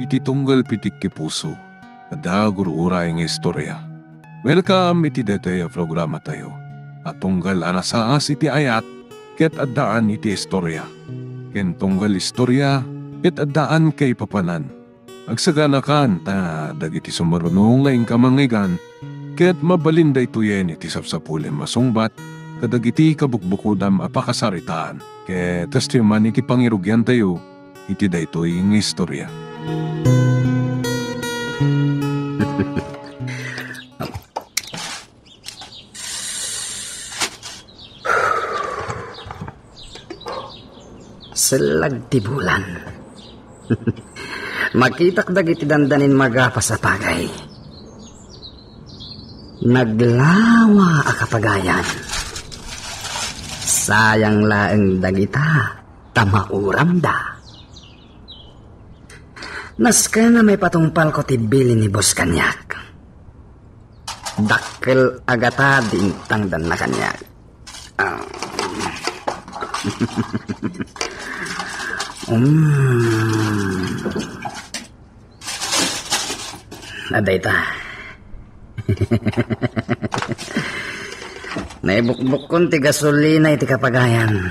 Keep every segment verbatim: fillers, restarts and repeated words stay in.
iti tunggal pitik ti puso, adda gur-uray nga istorya. Welcome iti daytoy a programatayo a tunggal a nasaas iti ayat ket addaan iti istorya, ken tunggal istorya ket addaan kaipapanan. Agsaganakan ta dagiti sumaruno nga inka mangngeggan ket mabalin daytoyen iti sapsapulem a sungbat kadagiti kabukbukodam a pakasaritaan. Ket kastoy man iti pangirugiantayo iti daytoy nga istorya. Sellag ti bulan. Makitak dagiti dandanin magapas a pagay. Naglawa a kapagayan. Sayang laeng dagita ta mauramda. Nasken a maipatungpalko ti bilin ni Boss kaniak. Dakkel a gata ti intangdanna kaniak. Ah. Mm. Adda ita. Naibukbukkon ti gasolina iti kapagayan.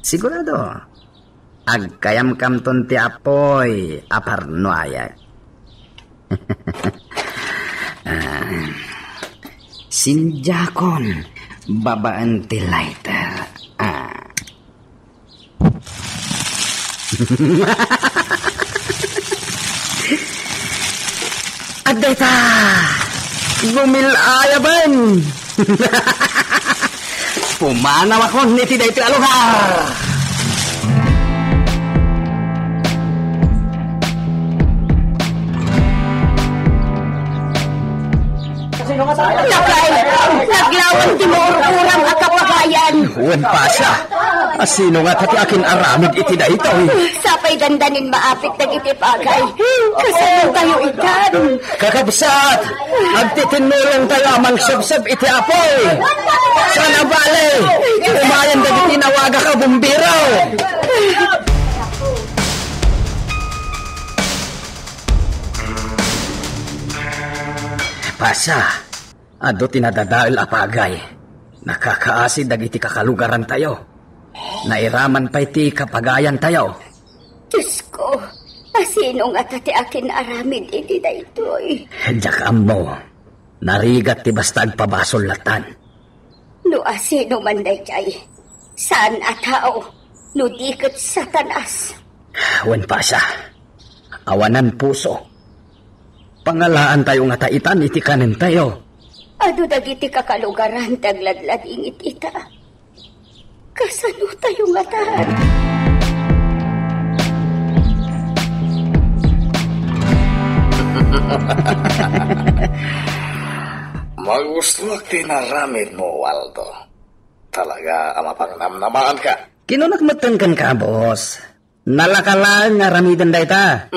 Sigurado, agkayamkamton ti apuy a parnuayak. Ah, sindiakon babaen ti lighter. Ah. Adda ita! Gumil-ayaben! Pumanawakon iti daytoy a lugar! Sakay! Naglawan ti maurkuram a kapagayan! Wen pasa! Asino ngata ti akin-aramid iti daytoy? Sapay dandanin maapit dagiti pagay. Kasano tayo itan? Kakabsat, agtitinnulong tayo a mangsubsob iti apuy. Sana bale, umayen dagiti nawagak a bumbero. Pasa, adu ti nadadael a pagay. Nakakaasi dagiti kakalugarantayo. Nairaman pay ti kapagayantayo. Diosko, asino ngata ti akin-aramid iti daytoy? Diak ammo. Narigat ti basta agpabasol latan. No asino man daydiay, saan a tao, no di ket Satanas. Wen pasa, awanan puso. Pangalaantayo ngata itan iti kanentayo. Adu dagiti kakalugaran ti agladladingit ita. Kasano tayo ngatan? Magustuak ti inaramidmo, Waldo. Talaga a mapangnamnamaanka. Kinunak metten kenka, boss. Nalaka laeng nga aramiden dayta.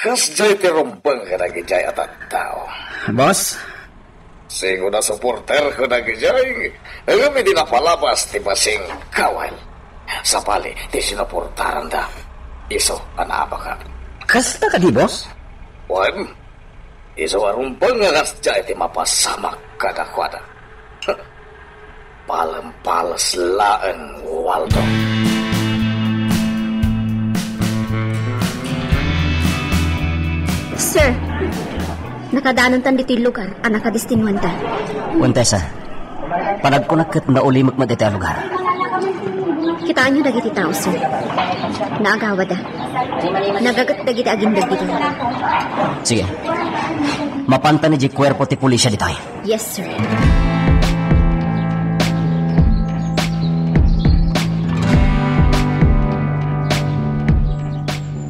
Kasdiay ti rumbeng kadagijay a tattao. Boss? Singo a suporterko dagijay, ngem idi napalabas ti basing kawil, sapay ti sinuportaranda. Isu a naabakak. Kasta kadi, boss? Wen, isu a rumbeng nga kasdiay ti mapasamak kadakuada. Palempales laeng, Waldo. Sir, nakadanontan ditoy lugar a nakadestinuanta. Wen, Tessa, panagkunak ket naulimek met iti a lugar. Kitaenyo dagiti tao, sir. Naagawada. Nagaget dagiti agindagidi. Sige. Mapantan idiay kuerpo ti pulisya ditoy. Yes, sir.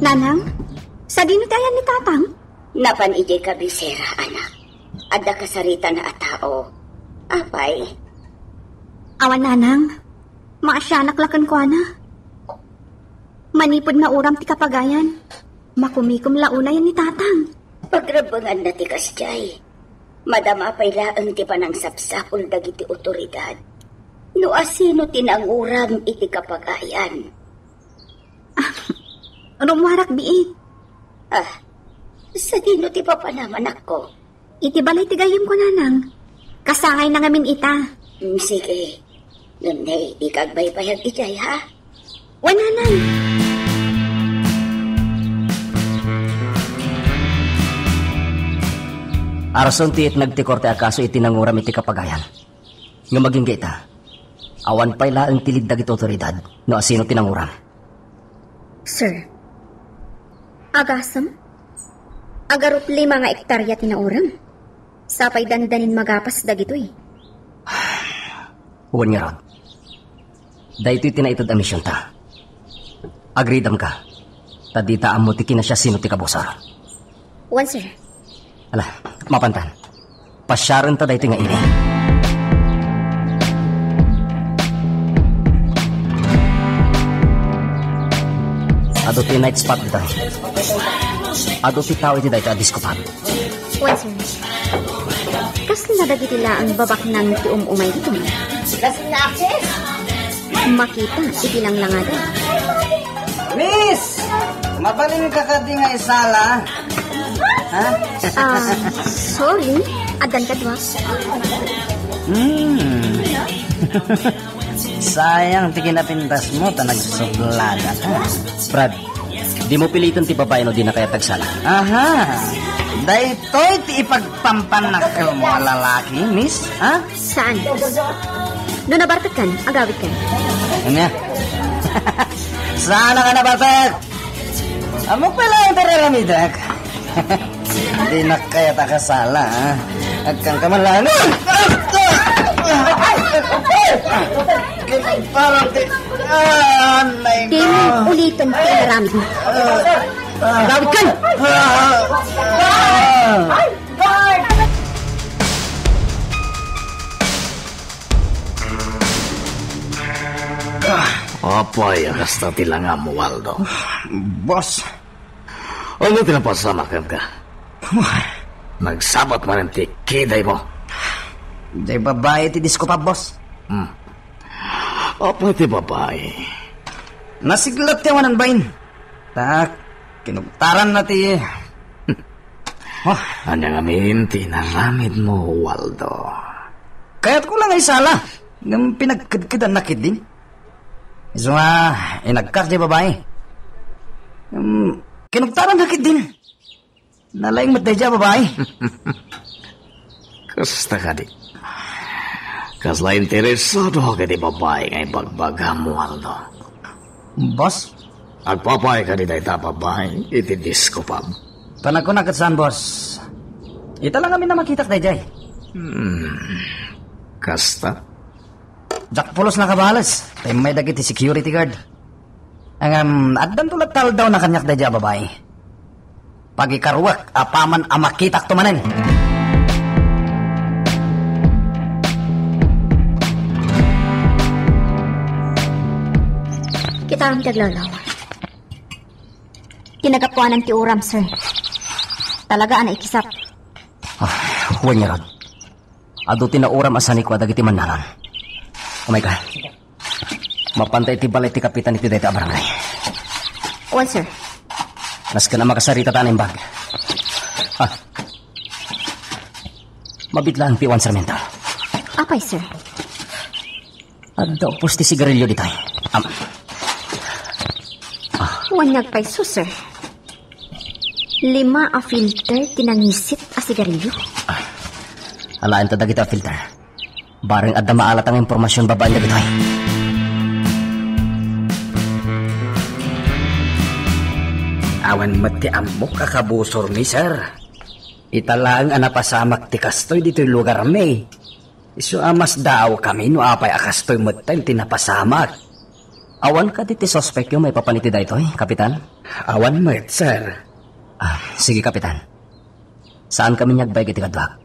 Nanang, sadino ti ayan ni Tatang? Napan idiay kabisera, anak. Adda kasaritana a tao. Apay? Awan, Nanang. Maasianak la kenkuana. Manipud nauram ti kapagayan, makumikom la unay ni Tatang. Pagrebbenganna ti kasdiay. Madama pay laeng ti panangsapsapul dagiti otoridad. No asino ti nanguram iti kapagayan. Urumwarak, biit. Ah, sadino ti papanamanakko? Iti balay ti gayyemko, nanang. Kasangayna ngamin ita. Mm, sige. Ngem ne, dika agbaybayag idiay, ha? Wen, nanang. Arason ti itnag ti korte a kaso iti nanguram iti kapagayan. Ngem agingga ita, awan pay laeng ti lead dagiti otoridad no asino ti nanguram. Sir, agasem? Agarup lima nga ektarya ti nauram. Sapay dandanin magapas dagitoy. Wen ngarud, daytoy ti naited a misionta. Agridamka, ta dita ammo ti kinasiasino ti kabusor. Wen, sir. Ala, mapantan. Pasiarenta daytoy nga ili. Adu ti night spot ditoy. Adu ti tao iti daytoy a disco pub. Wen, sir. Kasla dagiti laeng babaknang ti um-umay ditoy? Kasla akses? Makita iti langlangada. Miss! Mabalinka kadi nga isala? Ha? Ah, sorry. Addan kadua. Hmm. Sayang ti kinapintasmo ta nagsublada ka. Brad, dimo piliten ti babai no dina kayat agsala. Aha. Daytoy ti ipagpampanakkelmo a lalaki, miss? Ha? Saan? No nabartekkan, agawidkan. Ania? Saan ka nabartek? Ammok pay laeng ti ar-aramidek. Dinak kayat akasala, ha? Agkanka man laeng. Parang ti-, ah, anay ko. Dimo ulitan ti inaramid mo. Ah, ah. Agawidkan! Ah, ah. Apay a kasta ti langam, Waldo? Boss. Ania ti napasamak kenka? Wah. Nagsabat manen ti kidaymo. Diay babai ti disco pub, boss. Hmm. Apay ti babai? Nasiglat ti awanan bain. Ta, kinugtaranna ti Wah. Ania ngamin ti inaramidmo, Waldo? Kayatko la nga isala, ngem pinagkedkedanna ketdin. Isu nga, inagkak diay babai. Ngem, kinugtaranna ketdin. Nalaing met daydiay a babai. Kasta kadi. Kasla interesado ka iti babai nga ibagbagam, Waldo? Boss? Agpapay kadi dayta a babai iti disco pub? Panagkunak ket saan, boss. Ita la ngamin a makitak daydiay. Hmm. Kasta? Diak pulos nakabales. Ta immay dagiti security guard. Ngem, addanto latta aldawna kaniak daydiay a babai. Pagikaruak apaman a makitakto manen. Kitaem ti aglawlaw. Kinagapuanan ti uram, sir. Talaga a naikisap. Ah, wen ngarud. Adu ti nauram a sanikua dagiti mannalon. Umayka. Mapanta iti balay ti kapitan iti dayta a barangay. Wen, sir. Nasken a makasarita ta naimbag. Ah. Mabitlaan ti Juan Sarmiento. Apay, sir? Adda upos ti sigarilio ditoy. Am. Ah. Wen nagpayso, sir. Lima a filter ti nangisit a sigarilio. Ah. Alaen ta dagiti a filter. Bareng adda maalatang impormasion babaen dagitoy. Awan met ti ammok a kabusormi, sir. Ita laeng a napasamak ti kastoy ditoy lugarmi. Isu a masdaawkami no apay a kastoy metten ti napasamak. Awan kadi ti suspekyo maipapan iti daytoy, Kapitan? Awan met, sir. Ah, sige, Kapitan. Saankami nga agbaig iti kaduak.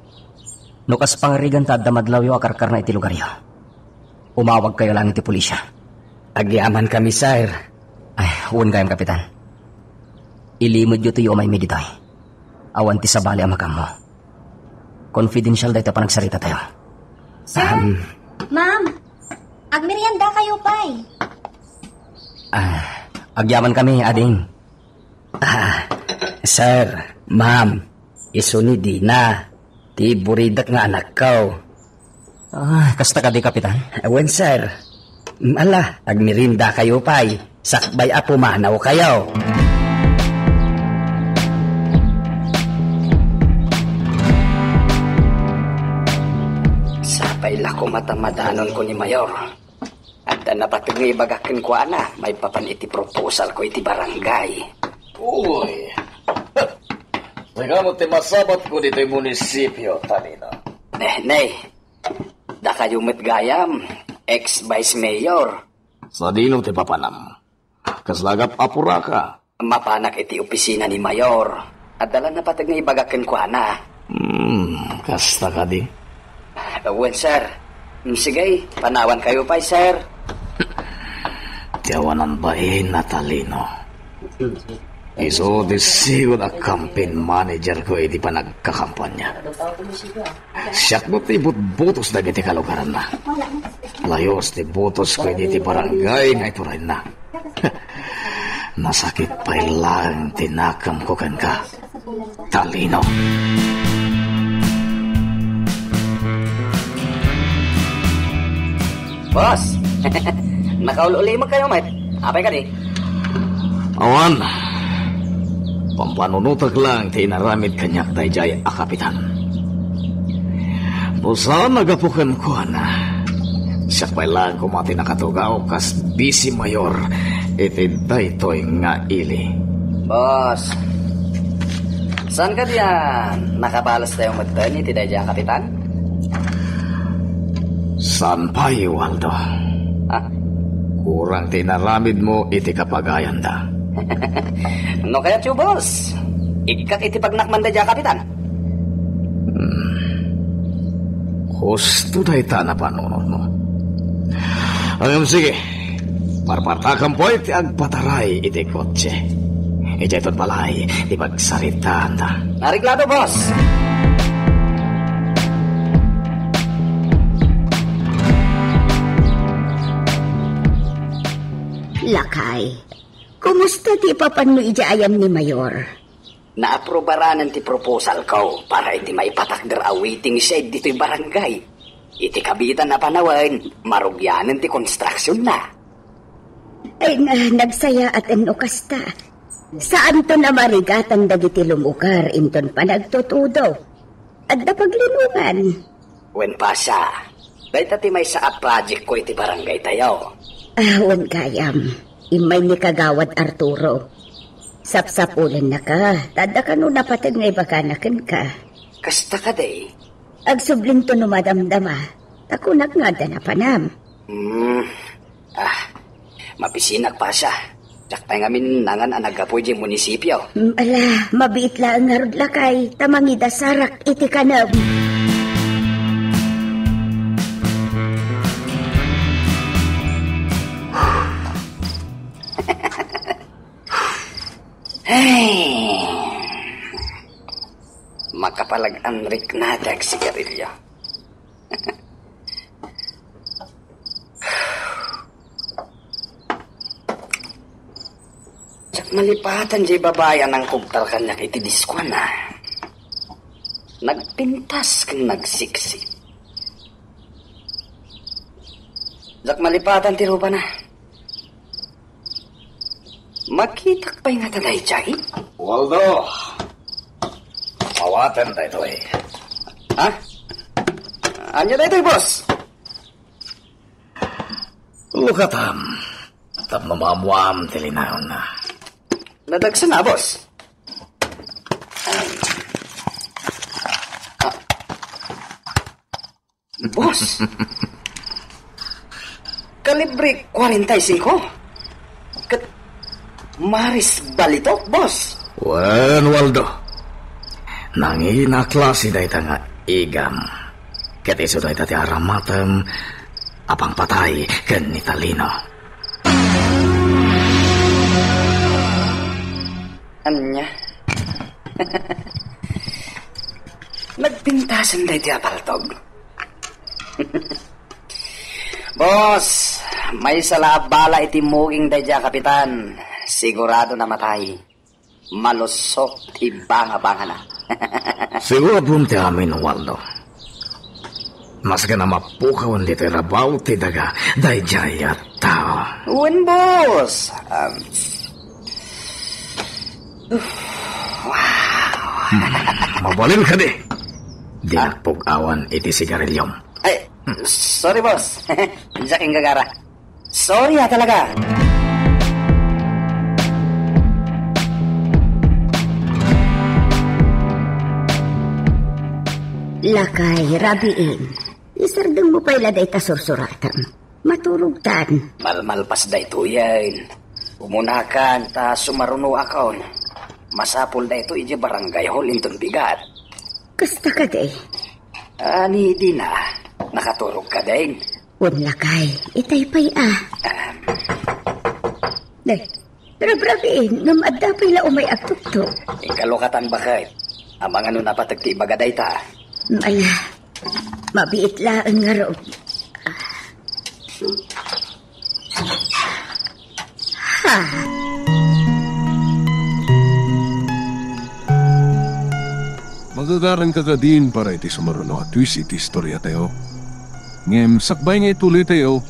No kas pangarigan ta adda madlawyo a karkarna iti lugaryo, umawagkayo laeng iti pulisya. Agyamankami, sir. Ay, wen gayam, Kapitan. Ilimedyo ti umaymi ditoy. Awan ti sabali a makammo. Confidential dayta a panagsaritatayo. Sir? Ahem. Ma'am, agmeriendakayo pay. Ah, agyamankami, ading. Ah, sir, ma'am, isu ni Dina, ti buridek nga anakko. Ah, kasta kadi, Kapitan? Wen, sir. Ala, agmeriendakayo pay. Sakbay a pumanawkayo. Sapay la koma ta madanonko ni Mayor. Adda napateg nga ibagak kenkuana maipapan iti proposalko iti barangay. Uy! Sika met ti masabatko ditoy munisipio, Talino. Eh, nay, dakayo met gayam, ex-vice mayor. Sadino ti papanam? Kasla gap-, apuraka? Mapanak iti opisina ni Mayor. Adda la napateg nga ibagak kenkuana. Hmm, kasta kadi? Wen, sir. Mm, sige, panawankayo pay, sir. Ti awanan bain, Natalino. Isu ti sigud a campaign manager ko iti panagkakampanya. Siak met ti butbutos dagiti kalugaranna. Layus ti butos ko iti barangay nga iturayna. Nasakit pay laeng ti nakemko kenka, Talino. Boss! Nakaul-ulimekkayo met. Apay kadi? Awan. Pampanunotek lang ti inaramid kaniak daydiay a kapitan. No saan a gapu kenkuana, siak pay laeng koma ti nakatugaw kas vice mayor iti daytoy nga ili. Boss, saan kadi a nakabalestayo metten iti daydiay a kapitan? Saan pay, Waldo? Ah. Kurang ti inaramidmo iti kapagayanda. No kayatyo, boss, ikkak iti pagnakman daydiay a kapitan. Hmm. Husto dayta a napanunotmo. Ngem sige, parpartakem pay ti agpataray iti kotse. Idiayton balay ti pagsaritaanta. Areglado, boss. Lakay, kumusta ti ipapanmo idiay ayam ni Mayor? Naaprubaran ti proposalko para iti maipatakder a waiting shed ditoy barangay. Iti kabiitan a panawen, marugianen ti konstruksionna. Ay, na, nagsayaaten no kasta. Saanton a marigatan dagiti lumugar inton panagtutudo. Adda paglinongan. Wen, Pasha, dayta ti maysa a projectko iti barangaytayo. Ah, wen gayam. Immay ni Kagawad Arturo. Sapsapulennaka, ta adda kano napateg nga ibagana kenka. Kasta kadi? Agsublinto no madamdama, ta kunak nga adda napanam. Hmm. Ah, mapisinak, Pasha. Diak pay ngamin nangan a naggapu idiay munisipio. Mm, ala, mabiit laeng ngarud, lakay, ta mangidasarak iti kanem. Ay, makapalag-anrikna ti agsigarilio. Diak malipatan diay babai a nangkugtal kaniak iti diskuana. Nagpintas ken nagsiksi. Diak malipatan ti rupana. Makitak pay ngata daydiay? Waldo, awaten daytoy. Ha? Ania daytoy, boss? Lukatam, tapno maammoam ti linaonna. Nadagsen a, boss. Ah. Boss. Kalibre kuarenta y singko. Ket Maris Balitok, boss. Wen, Waldo. Nangina a klase dayta nga igam. Ket isu dayta ti aramatem a pangpatay ken ni Talino. Ania? Nagpintasen daydi a paltog? Boss, maysa la a bala iti muging daydi a kapitan. Sigurado namatay. Malusot ti bangabangana. Siguradom ti amin, Waldo. Masken a mapukawen ditoy rabaw ti daga, daydiay a tao. Wen, boss. Um, mabalin kadi. Dinak pug-awan iti sigariliom. Ay, sorry, boss. Diak inggagara. Sorry, ah, talaga. Lakay, rabiin. Isardengmo pay la dayta sursuratam. Maturogtan. Malmalpas daytoyen. Umunakan ta sumarunoakon. Masapul daytoy idiay barangay hall inton bigat. Kasta kadi? Ani dina, nakaturog ka din? Wen, lakay, itay pay a. Um, Day, rabrabiin, ngem adda pay la umay agtuktok. Inkalokatan baket. Amangan no napateg ti ibaga dayta. Ala, mabiit laeng ngarud. Ha? Magagaran ka kadin para iti sumaruno a twist iti istoriatayo. Ngem sakbay nga ituloytayo,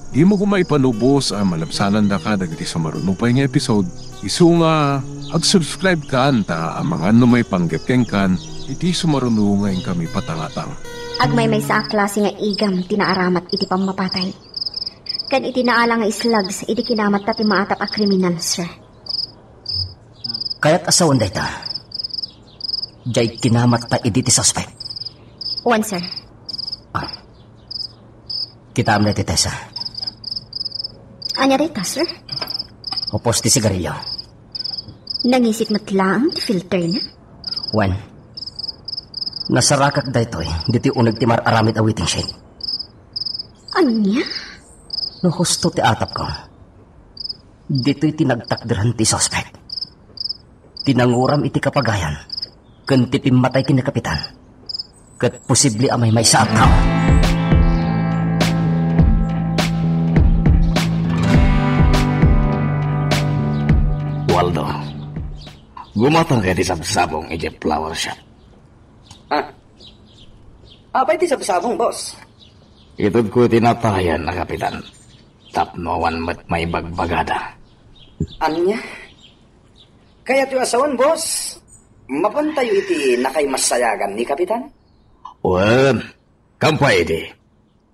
dimo koma ipanubos a malabsanandaka dagiti sumaruno pay nga episode, isu nga ag-subscribe kan ta amangan no maipanggep kenkan iti sumaruno nga inkami patangatang. Agmaymaysa a klase nga igam ti naaramat iti pammapatay. Ken iti naala nga slugs idi kinamatta ti maatap a kriminal, sir. Kayat a sawen dayta. Diay kinamatta idi ti suspect. Wen, sir. Ah. Kitaem daytoy, Tessa. Ania dayta, sir? Hupos ti sigarilyo. Nangisit met laeng ti filter na? Wen. Nasarakak daytoy, ditoy uneg ti mar-aramid a waiting shed. Ania? No husto ti atapko, ditoy ti nagtakderan ti suspect. Ti nanguram iti kapagayan ken ti pimmatay ken ni Kapitan. Ket posible a maymaysa a tao. Waldo, gumatangka iti sabsabong idiay flower shop. Ah. Apay ti sabsabong, boss? Itedko iti natayan a kapitan tapno awan met maibagbagada. Ania? Kayatyo a sawen, boss? Mapantayo iti nakaimassayagan ni Kapitan? Wen, kampay idi.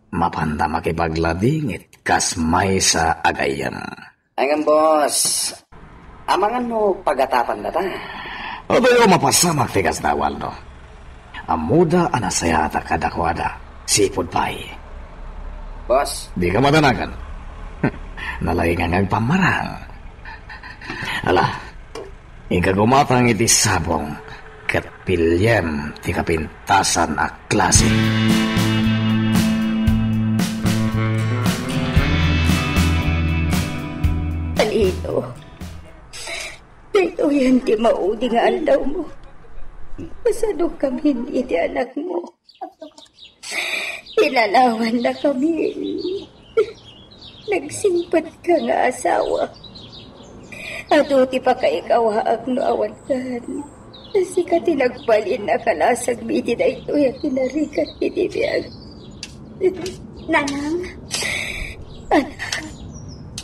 Mapanda makipagladingit kas maysa a gayyem. Ay ngem, boss, amangan no pagatapandata? Adayo a mapasamak ti kasta, Waldo. Ammoda a nasayaat kadakuada. Sipud pay. Boss. Dika madanagan. Nalaing nga agpammarang. Ala, inka gumatang iti sabong ket piliem ti kapintasan a klase. Alito, daytoyen ti maudi nga aldawmo. Pasadukamin iti anakmo. Pinanawannakami. Nagsingpetka nga asawa. Adu ti pakaikawaak no awankan. Ta sika ti nagbalin a kalasagmi iti daytoy a kinarigat iti biag. Nanang. Anak,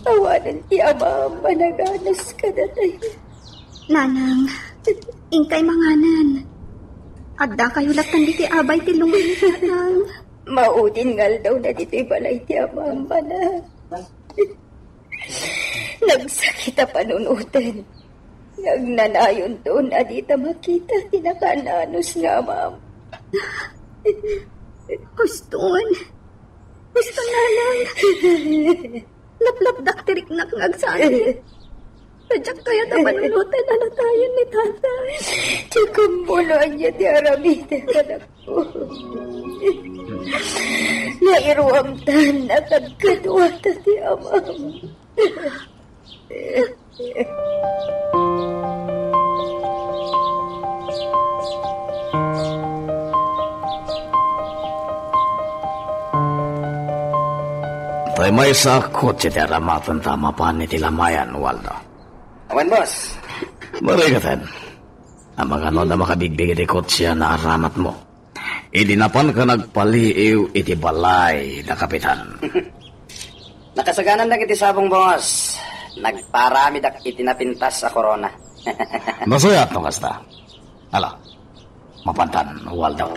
awanen ti amam a naganus kadatayo. Nanang, inkay manganen. Addakayo lattan ditoy abay ti lungay ni Tatang. Maudin nga aldaw na ditoy balay ti amam, anak. Nagsakit a panunoten. Nga agnanayonton a dita makita ti nakaanus nga amam. Huston. Huston, Nanang. Laplapdak ti riknak nga agsakit. Diak kayat a panunoten a natayen ni Tatay. Diak ammo no ania ti aramidek, anakko. Nairuamtan a kagkaduata ti amam. Tay maysa a kotse ti aramaten ta mapan iti lamayan, Waldo. Awan, boss. Marigatan, amangan no a makabigbig iti kotse a naaramatmo idi napanka nagpaliiw iti balay da Kapitan. Nakasaganan dagiti sabong, boss. Nagparamidak iti napintas a korona. Nasayat no kasta. Ala, mapantan, Waldo.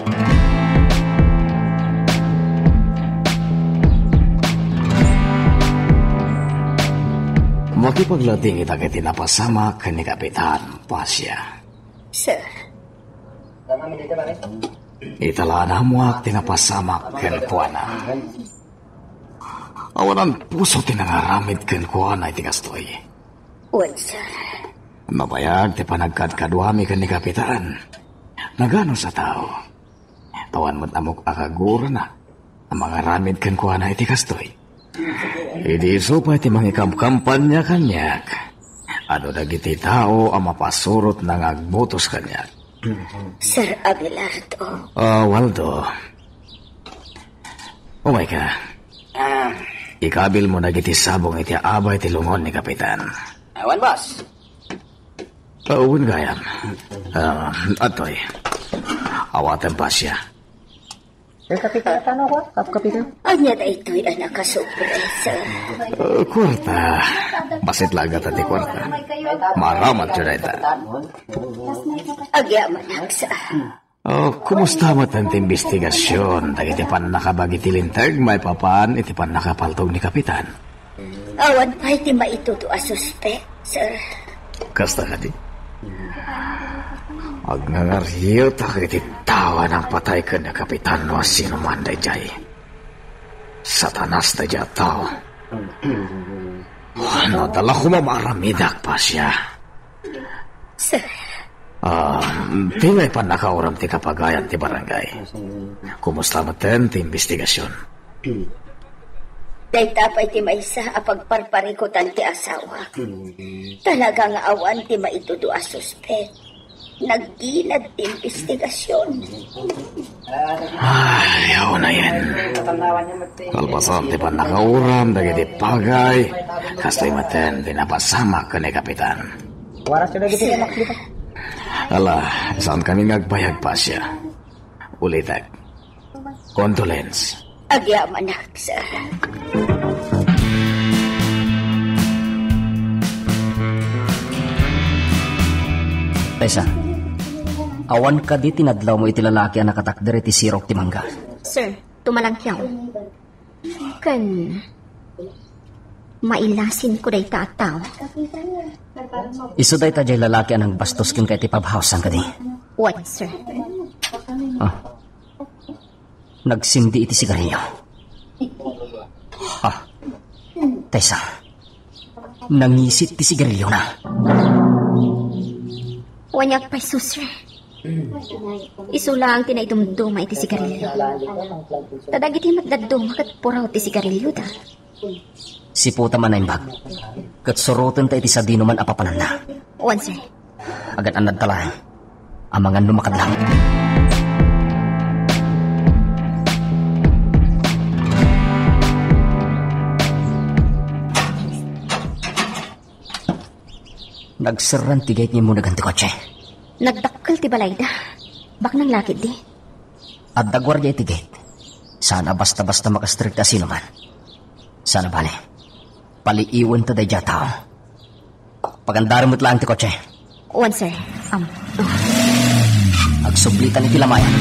Makipaglading ita iti napasamak ken ni Kapitan Pasia. Sir. Ita la a naammoak ti napasamak kenkuana. Awanan puso ti nangaramid kenkuana iti kastoy. Wen, sir. Nabayag ti panagkadkaduami ken ni Kapitan. Naganus a tao. Awan met ammok a kagurana a mangaramid kenkuana iti kastoy. Idi isu pay ti mangikamkampanya kaniak, adu dagiti tao a mapasurotna nga agbotos kaniak. Sir Abelardo. Ah, Waldo. Umayka. Ah. Ikabilmo dagiti sabong iti abay ti lungon ni Kapitan. Awan, boss. Ah, wen gayam. Ah, adtoy. Awatem Pasia. Sir Kapitan, ano ko? Kap Kapitan? Ania daytoy a nakasurpresa? Ah, kuarta. Bassit la agata ti kuarta. Maaramatyo dayta. Agyamanak sa. Oh, kumusta met ti imbestigasion dagiti pannakabagi ti linteg maipapan iti pannakapaltog ni Kapitan? Awan pay ti maitudo a suspek, sir. Kasta kadi? Agnangarietak iti tao a nangpatay ken ni Kapitan no asino man daydiay. Satanas daydiay a tao. Oh, no, adda la koma maaramidak, Pasia. Sir. Ah, ti ngay pannakauram ti kapagayan ti barangay. Kumusta metten ti imbestigasion? Dayta pay ti maysa a pagparparikutan ti asawa. Talaga nga awan ti maitudo a suspek. Naggilad ti imbestigasion. Ay, awan a yan. Kalpasan ti pannakauram dagiti pagay, kastoy metten ti napasamak ken ni Kapitan. Ala, saan kami nga agbayag, Pasia? Ulitek. Condolence. Agyamanak, sir. Tessa, awan kadi ti nadlawmo iti lalaki a nakatakder iti sirok ti mangga? Sir, tumalangkiaw. Ken mailasinko dayta a tao. Isu dayta jay lalaki a nangbastos kenka iti pub house, saan kadi? Wen, sir. Ah. Nagsindi iti sigarilio. Ah. Tessa. Nangisit ti sigariliona. Wen, agpayso, sir. Isu laeng ti naidumduma iti sigarilio. Ta dagiti met dadduma ket puraw ti sigarilioda. Siputam a naimbag. Ket surotenta iti sadinoman a papananna. Wen, sir. Agan-annadta laeng. Amangan no makadlaw. Nagserran ti gate ngem nagan ti kotse. Nagdakkel ti balayda. Baknang la ketdi. Adda guardia iti gate. Saan a basta-basta makastrek ti asinoman. Saan a bale. Paliiwenta daydiay a tao. Pagandarem met laeng ti kotse. Wen, sir. Am. Agsublitan iti lamayan.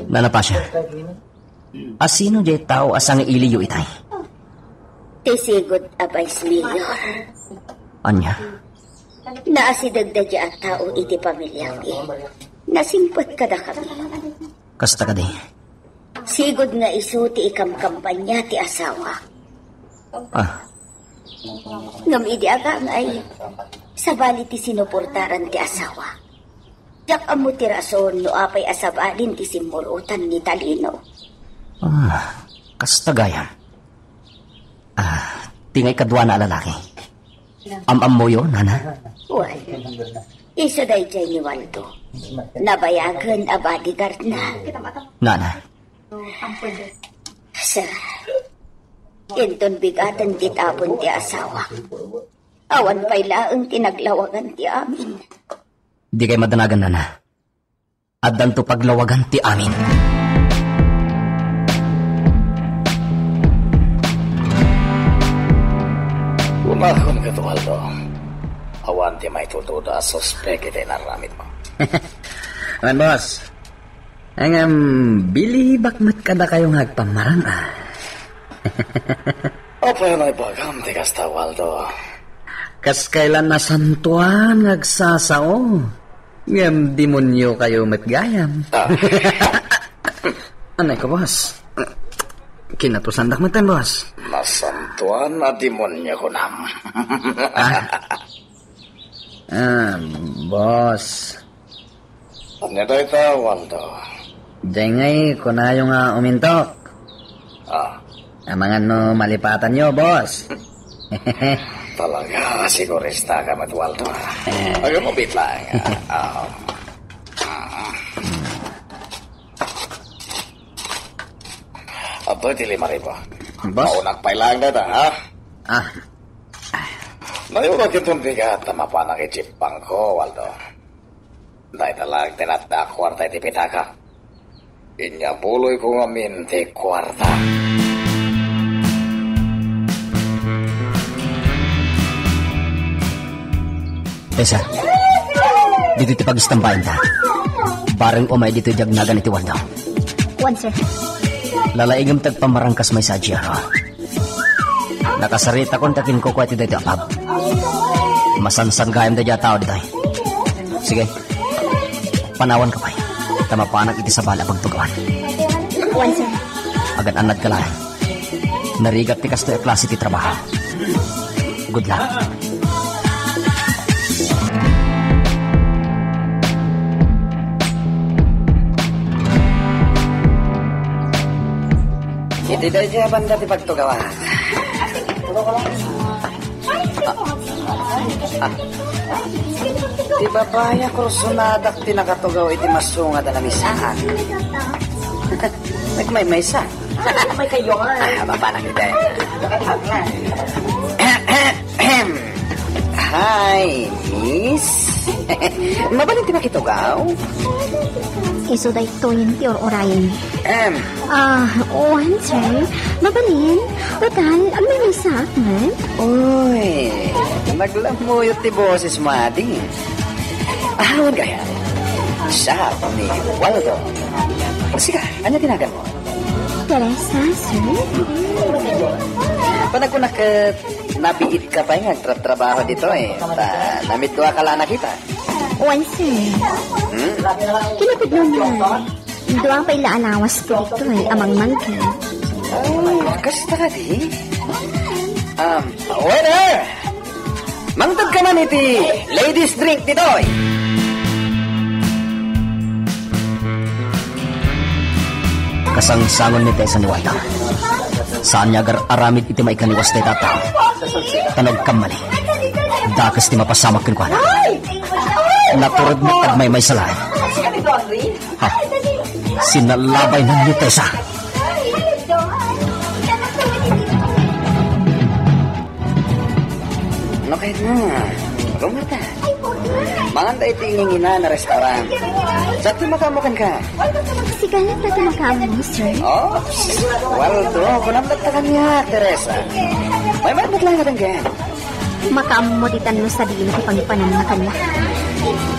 Nana Pasia. Asino jay tao a sangailiyo itay? Ti sigud a Vice Mayor. Ania? Naasideg daydiay a tao iti pamiliami. Nasingpet kadakami. Kasta kadi? Sigud nga isu ti ikamkampanya ti asawa. Ah. Ngem idi agangay, sabali ti sinuportaran ti asawa. Diak ammo ti rason no apay a sabalin ti simmurotan ni Talino. Ah, kasta gayam. Ah, ti ngay kaduana a lalaki. Am-ammoyo, nana? Wen, isu daydiay ni Waldo. Nabayagen a bodyguardna. Nana, Sir, inton bigaten ti tapon ti asawak, awan pay laeng ti naglawagan ti amin. Dikay madanagan, nana. Addanto paglawagan ti amin. Kunakon ket, Waldo, awan ti maitutudo a suspek iti inaramidmo. Wen, boss. Ngem, bilibak met kadakayo nga agpammarang, a. Apay a naibagam ti kasta, Waldo? Kas kayla nasantoan nga agsasao, ngem demoniokayo met gayam. Ah. Anay ko, boss? Kinatusandak met, boss. Nasantoan a demonio, kunam. Ah. Ah, boss. Ania dayta, Waldo? Dengay, kunayo nga umintok. Ah. Amangan no malipatanyo, boss. Talaga, sigurista ka met, Waldo. Eh. Agumubit lang. Ah. Adtoy ti lima ribu. Boss? Maunak pay lang dayta, ha? Ah. Nayurak inton bigat ta mapanak iti bangko, Waldo. Dayta laeng ti natda a kuarta iti pitaka. Inyabuloyko ngamin ti kuarta. Tessa, ditoy ti pagistambaenta. Bareng umay ditoy diay agnagan iti Waldo. Wen, sir. Lalaingem ti agpammarang kas maysa a G R, a. Nakasaritakon ta kinkukua iti daytoy a pub. Masansan gayam daydiay a tao ditoy. Sige. Panawanka pay. Ta mapanak iti sabali a pagtugawan. Wen, sir. Agan-annadka laeng. Narigat ti kastoy a klase ti trabaho. Good luck. Iti daydiay a banda ti pagtugawan. Ah. Ah. Ti babai a kursonadak ti nakatugaw iti masungad a namisaan. Nagmaymaysa. May kayo, ah. Ah, baba na kita. Hi, miss. Mabalin ti makitugaw? Isu daytoyen ti ur-urayenmi. Em. Ah, wen, sir. Mabalin. Total, agmaymaysaak man. Uy, naglamuyot ti bosesmo, adi. Ah, wen gayam. Siak ni Waldo. Sika, ania ti naganmo? Teresa, sir. Panagkunak ket nabiitka pay nga agtratrabaho ditoy, eh. Ta, namidduaka la a nakita. Wen, sir. Hmm? Kinapudno na. Dua pay la a lawasko ditoy, eh, a mangmangkit. Oh, kasta kadi? Um, waiter! Mangted ka man iti ladies drink ditoy. Kasangsangon ni Tessa ni Waldo. Saan nga agar-aramid iti maikaniwas dayta a tao. Ta no agkammali, dakes ti mapasamak kenkuana. Naturod met agmaymaysa laeng. Ha? Sinalabaynan ni Tessa. No kayatna, rumata. Manganda iti nginginan a restaurant. Diak ti makaammo kenka. Sika latta ti makaammo, sir. Oh, Waldo, kunam latta kaniak, Teresa. Maymayat met laeng a denggen. Makaammo ditan no sadino ti pangipananna kaniak.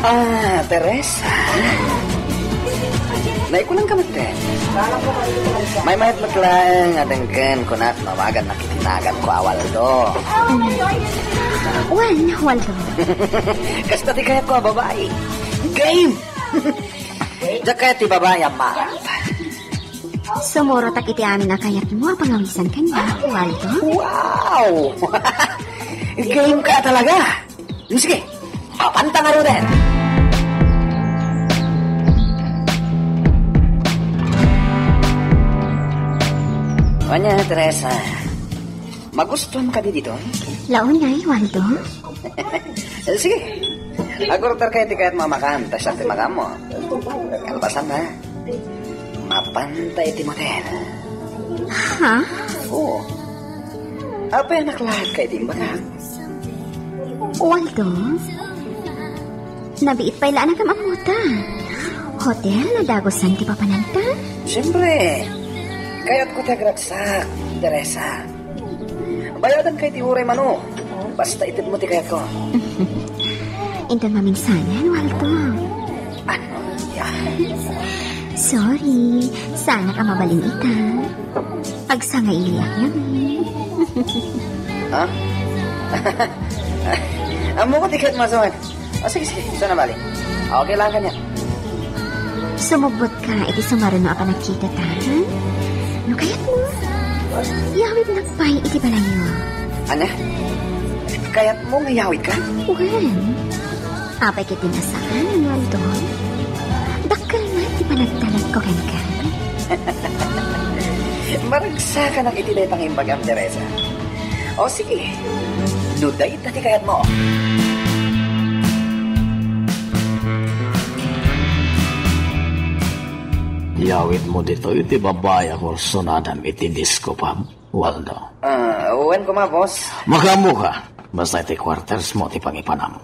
Ah, Teresa. Naikulanka met, te. Maymayat met laeng a denggen kunak no awagannak iti naganko a Waldo. Wen, Waldo. Kasta ti kayatko a babai. Game! Diak kayat ti babai a maap. Sumurotak iti amin a kayatmo a pangawisan kaniak, Waldo. Wow! Game ka talaga! Sige, apanta ngaruden! Ania, Teresa, magustuhan kadi ditoy? Launay, Waldo. Eh, sige. Agurtar ka iti kayatmo a makan, ta siak ti makaammo. Kalpasan, ha? Mapanta iti motel. Ha? Oo. Apay a naklaatka iti imbagak? Waldo, nabiit pay la a nagam-ammota. Hotel a dagusan ti papananta? Siyempre. Kayatko ti agragsak, Teresa. Bayadanka iti uray mano. Basta itedmo ti kayatko. Inton maminsanan, Waldo. Ano? Ya. Sorry, saanak a mabalin ita. Agsangay iliak ngamin. Ha? Ammok ti ket masungan. O, sige, sige. Isu na bale. Okay lang kaniak. Sumugbotka iti sumaruno a panagkitata, ha? No kayatmo, iyawidnak pay iti balayyo. Ania? Kayatmo nga iyawidka? Wen. Apay ket di nasaan, Waldo? Dakkel met ti panagtalekko kenka. Maragsakanak iti dayta nga imbagam, Teresa. O sige, no dayta ti kayatmo. Iyawidmo ditoy ti babai a kursonadam iti disco pub, Waldo. Ah, wen koma, boss. Makaammoka. Basta iti quarters mo ti pangipanam.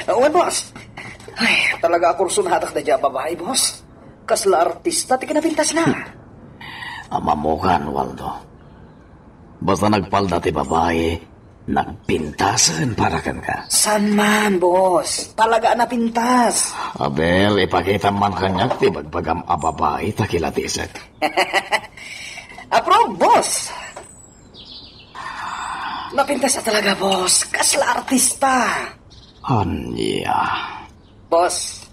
Wen, boss. Ay, talaga a kursonadak daydiay a babai, boss. Kasla artista ti kinapintasna. Ammokan, Waldo. Basta nagpalda ti babai, nagpintasen para kenka. Saan man, boss? Talaga a napintas. Abel, ipakitam man kaniak ti bagbagam a babai ta kilatisek. Approve, boss. Napintas a talaga, boss. Kasla artista. Ania? Boss,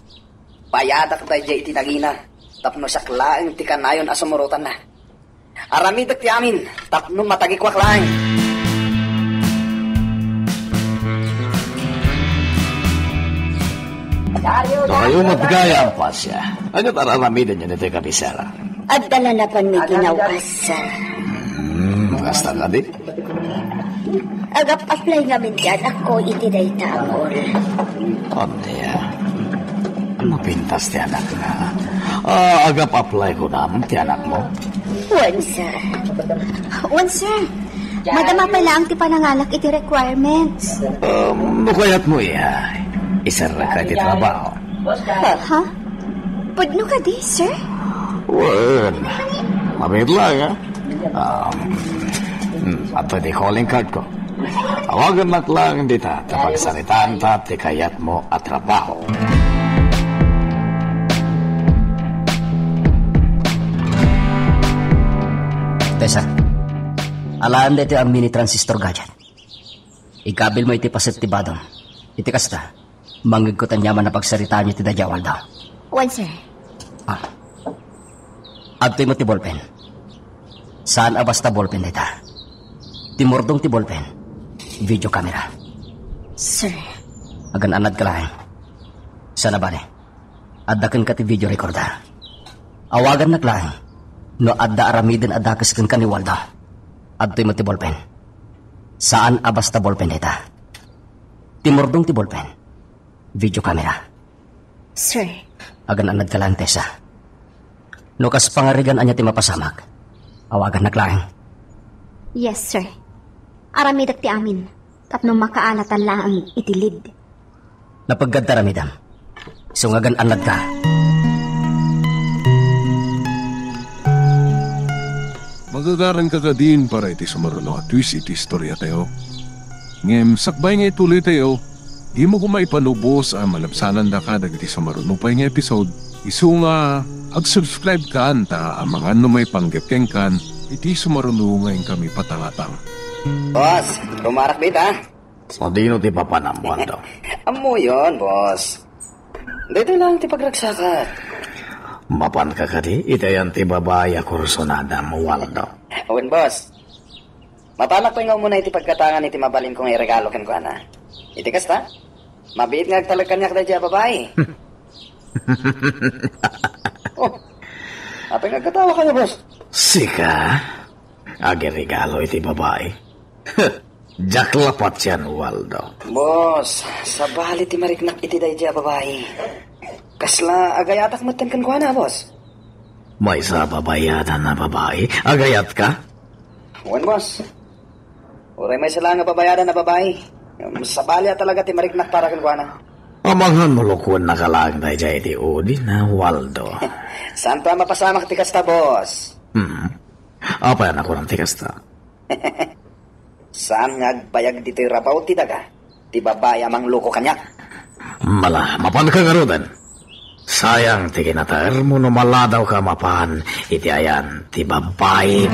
bayadak daydiay iti nagina tapno siak laeng ti kanayon a sumurotanna. Aramidek ti amin tapno matagikuak laeng. Dakayo met gayam, Pasya. Ania ti ar-aramidenyo ditoy kabisera? Adda la napanmi ti naw-as, sir. Hmm, kasta kadi? Agap-apply ngamin ti anakko iti dayta a mall. Ania? Napintas ti anakna. Ah, agap-apply kunam ti anakmo? Wen, sir. Wen, sir. Madama pay laeng ti panangalak iti requirements. Um, no kayatmo, iya, iserrekka iti trabaho. Ha? Pudno kadi, sir? Wen, mabiit laeng, ha? Um, hmm, adtoy ti calling card ko. Awagannak laeng dita ta pagsaritaanta ti kayatmo a trabaho. Tessa, alaen daytoy a mini transistor gadget. Ikabilmo iti paset ti badom. Iti kasta, mangngegko ta aniaman a pagsaritaanyo ti daydiay a Waldo. Wen, sir. Ah. Adtoy met ti ballpen. Saan a basta ballpen dayta. Ti murdong ti ballpen, video camera. Sir. Agan-annadka laeng. Saan a bale. Adda kenka ti video recorder. Awagannak laeng no adda aramiden a dakes kenka ni Waldo. Adtoy met ti ballpen. Saan a basta ballpen dayta. Ti murdong ti ballpen, video camera. Sir. Agan-annadka laeng, Tessa. No kas pangarigan ania ti mapasamak, awagannak laeng. Yes, sir. Aramidek ti amin tapno makaalatan laeng iti lead. Napeggad ti aramidem. Isu nga agan-annadka. Magagaranka kadin para iti sumaruno a twist iti istoriatayo. Ngem sakbay nga ituloytayo, dimo koma ipanubos a malabsanandaka dagiti sumaruno pay nga episode. Isu nga, ag-subscribe kan ta amangan no maipanggep kenkan iti sumaruno nga inkami patangatang. Boss, rumarak dita. Sadino ti papanam, Waldo? Ammoyon, boss. Daytoy lang ti pagragsakat. Mapanka kadi iti ayan ti babai a kursonadam, Waldo? Wen, boss. Mapanak pay nga umuna iti pagkatangan iti mabalinko nga iregalo kenkuana. Iti kasta, mabiit nga agtalek kaniak daydiay a babai. Oh, apay nga agkatawakayo, boss? Sika? Agiregalo iti babai? Diak la patien, Waldo. Boss, sabali ti mariknak iti daydiay a babai. Kasla agayatak metten kenkuana, boss. Maysa a babayadan a babai? Agayatka? Wen, boss. Uray maysa laeng a babayadan a babai. Sabali a talaga ti mariknak para kenkuana. Amangan no lukuennaka laeng daydiay iti udi na, Waldo. Saanto a mapasamak ti kasta, boss? Hmm. Apay a nakunam ti kasta? Saan nga agbayag ditoy rabaw ti daga ti babai a mangluko kaniak? Mala, mapanka ngaruden. Sayang ti kinataermo no maladawka mapan iti ayan ti babai.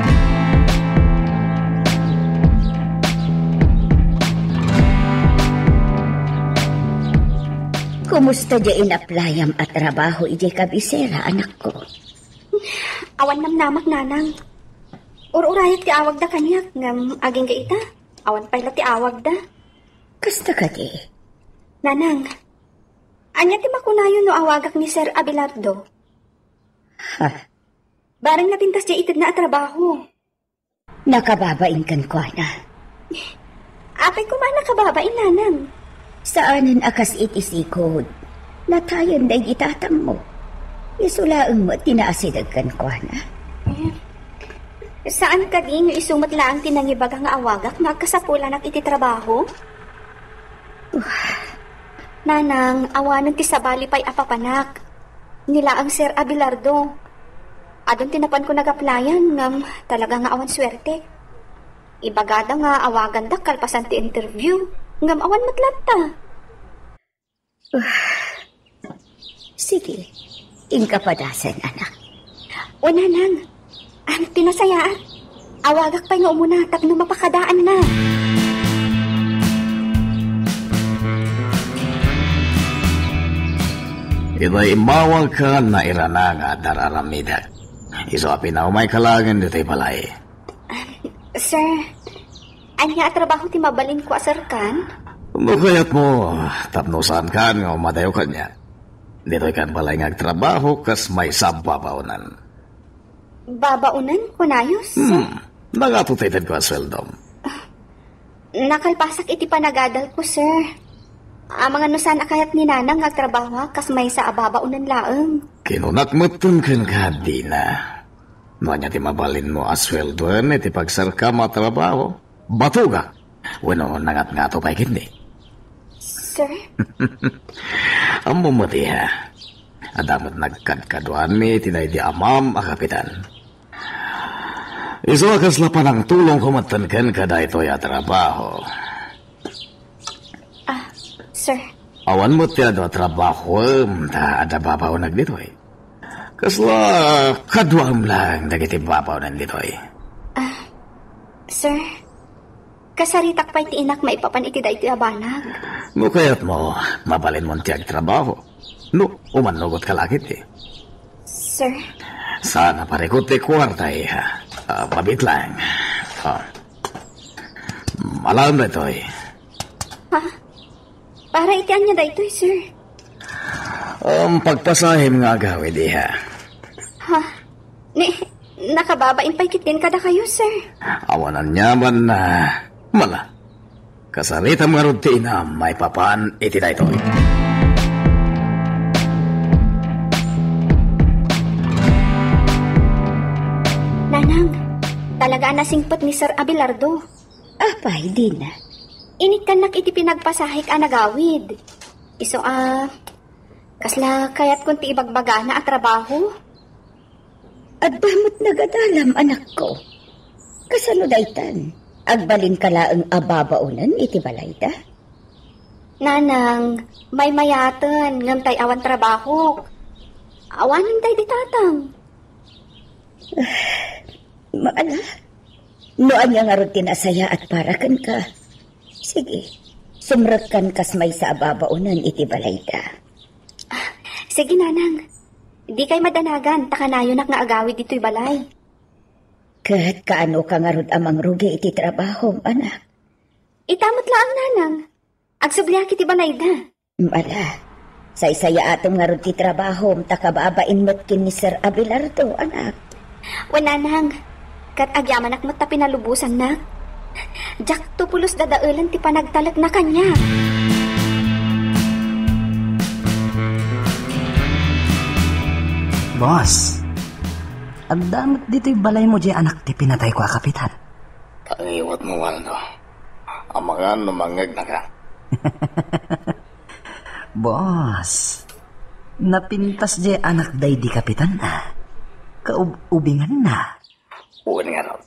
Kumusta diay in-applyam a trabaho idiay kabisera, anakko? Awan namnamak, nanang. Ur-urayak ti awagda kaniak, ngem agingga ita, awan pay la ti awagda. Kasta kadi? Nanang, ania ti makunayo no awagak ni Sir Abelardo? Ha? Bareng napintas diay itedna a trabaho. Nakababain kenkuana. Apay koma a nakababain, nanang? Saanen a kas iti sikod. Natayen daydi tatangmo. Isu laeng met ti naasideg kenkuana. Eh, saan kadi nga isu met laeng ti nangibaga nga awagak no agkasapulanak iti trabaho? Nanang, awanen ti sabali pay a papanak. Ni laeng Sir Abelardo. Adun ti napanko nag-applyan, ngem talaga nga awan suerte. Ibagada nga awagandak kalpasan ti interview, ngem awan met latta. Sige, inka padasen, anak. O, nanang, am, ti nasayaat. Awagak pay nga umuna tapno mapakadaanna. Ita immawagka, nairana nga adda ar-aramidek. Isu a pinaumayka laengen ditoy balay. Sir, ania a trabaho ti mabalinko a serkan? No kayatmo, tapno saankan nga umadayo kaniak. Ditoykan balay nga agtrabaho kas maysa a babaonan. Babaonan, kunayo, sir? Hmm, nangato ti itedko a sueldom? Nakalpasak iti panagadalko, sir. Amangan no saan a kayat ni nanang nga agtrabaho kas maysa a babaonan laeng. Kinunak metten kenka, Dina. No ania ti mabalinmo a sueldoen iti pagsarkam a trabaho, batogak wenno nangatngato pay ketdi. Sir? Ammom met, iha. Adda met nagkadkaduaanmi iti daydi amam a kapitan. Isu a kasla panangtulongko metten kenka daytoy a trabaho. Ah, sir. Awan met ti adu a trabahoem ta adda babaonek ditoy. Kasla kaduaem laeng dagiti babaonen ditoy. Ah, sir, kasaritak pay ti inak maipapan iti daytoy a banag. No kayatmo, mabalinmon ti agtrabaho. No, umannugotka la ketdi. Sir? Saan a parikut ti kuarta, iha. Ah, mabiit laeng. Ah. Malaem daytoy. Ha? Para iti ania daytoy, sir? Um, pagpasahem nga agawid, iha. Ha? Ni, nakababain pay ketdin kadakayo, sir. Awan aniaman a mala. Kasaritam ngarud ti inam maipapan iti daytoy. Nanang, talaga a nasingpet ni Sir Abelardo. Apay, Dina? Inikkannak iti pinagpasahek a nagawid. Isu a, kasla kayatkon ti ibagbagana a trabaho. Adda met nagadalam, anakko. Kasano daytan? Agbalinka laeng a babaonen iti balayda? Nanang, maymayaten, ngem tay awan trabahok. Awanen daydi tatang. Maala, no ania ngarud ti nasayaat para kenka, sige, sumrekkan kas maysa a babaonen iti balayda. Sige, nanang. Dikay madanagan, ta kanayonak nga agawid ditoy balay. Ket kaanoka ngarud a mangrugi iti trabahom, anak? Ita met laeng, nanang. Agsubliak iti balayda. Ala, saysayaatem ngarud ti trabahom ta kababain met ken ni Sir Abelardo, anak. Wen, nanang, ket agyamanak met ta pinalubosannak. Diakto pulos dadaelen ti panagtalekna kaniak. Boss, Adda met ditoy balaymo diay anak ti pinatayko a kapitan. Tangiwatmo, Waldo. Amangan no mangngegnaka. Boss, napintas diay anak daydi kapitan, a. Kaub-ubinganna. Wen ngarud.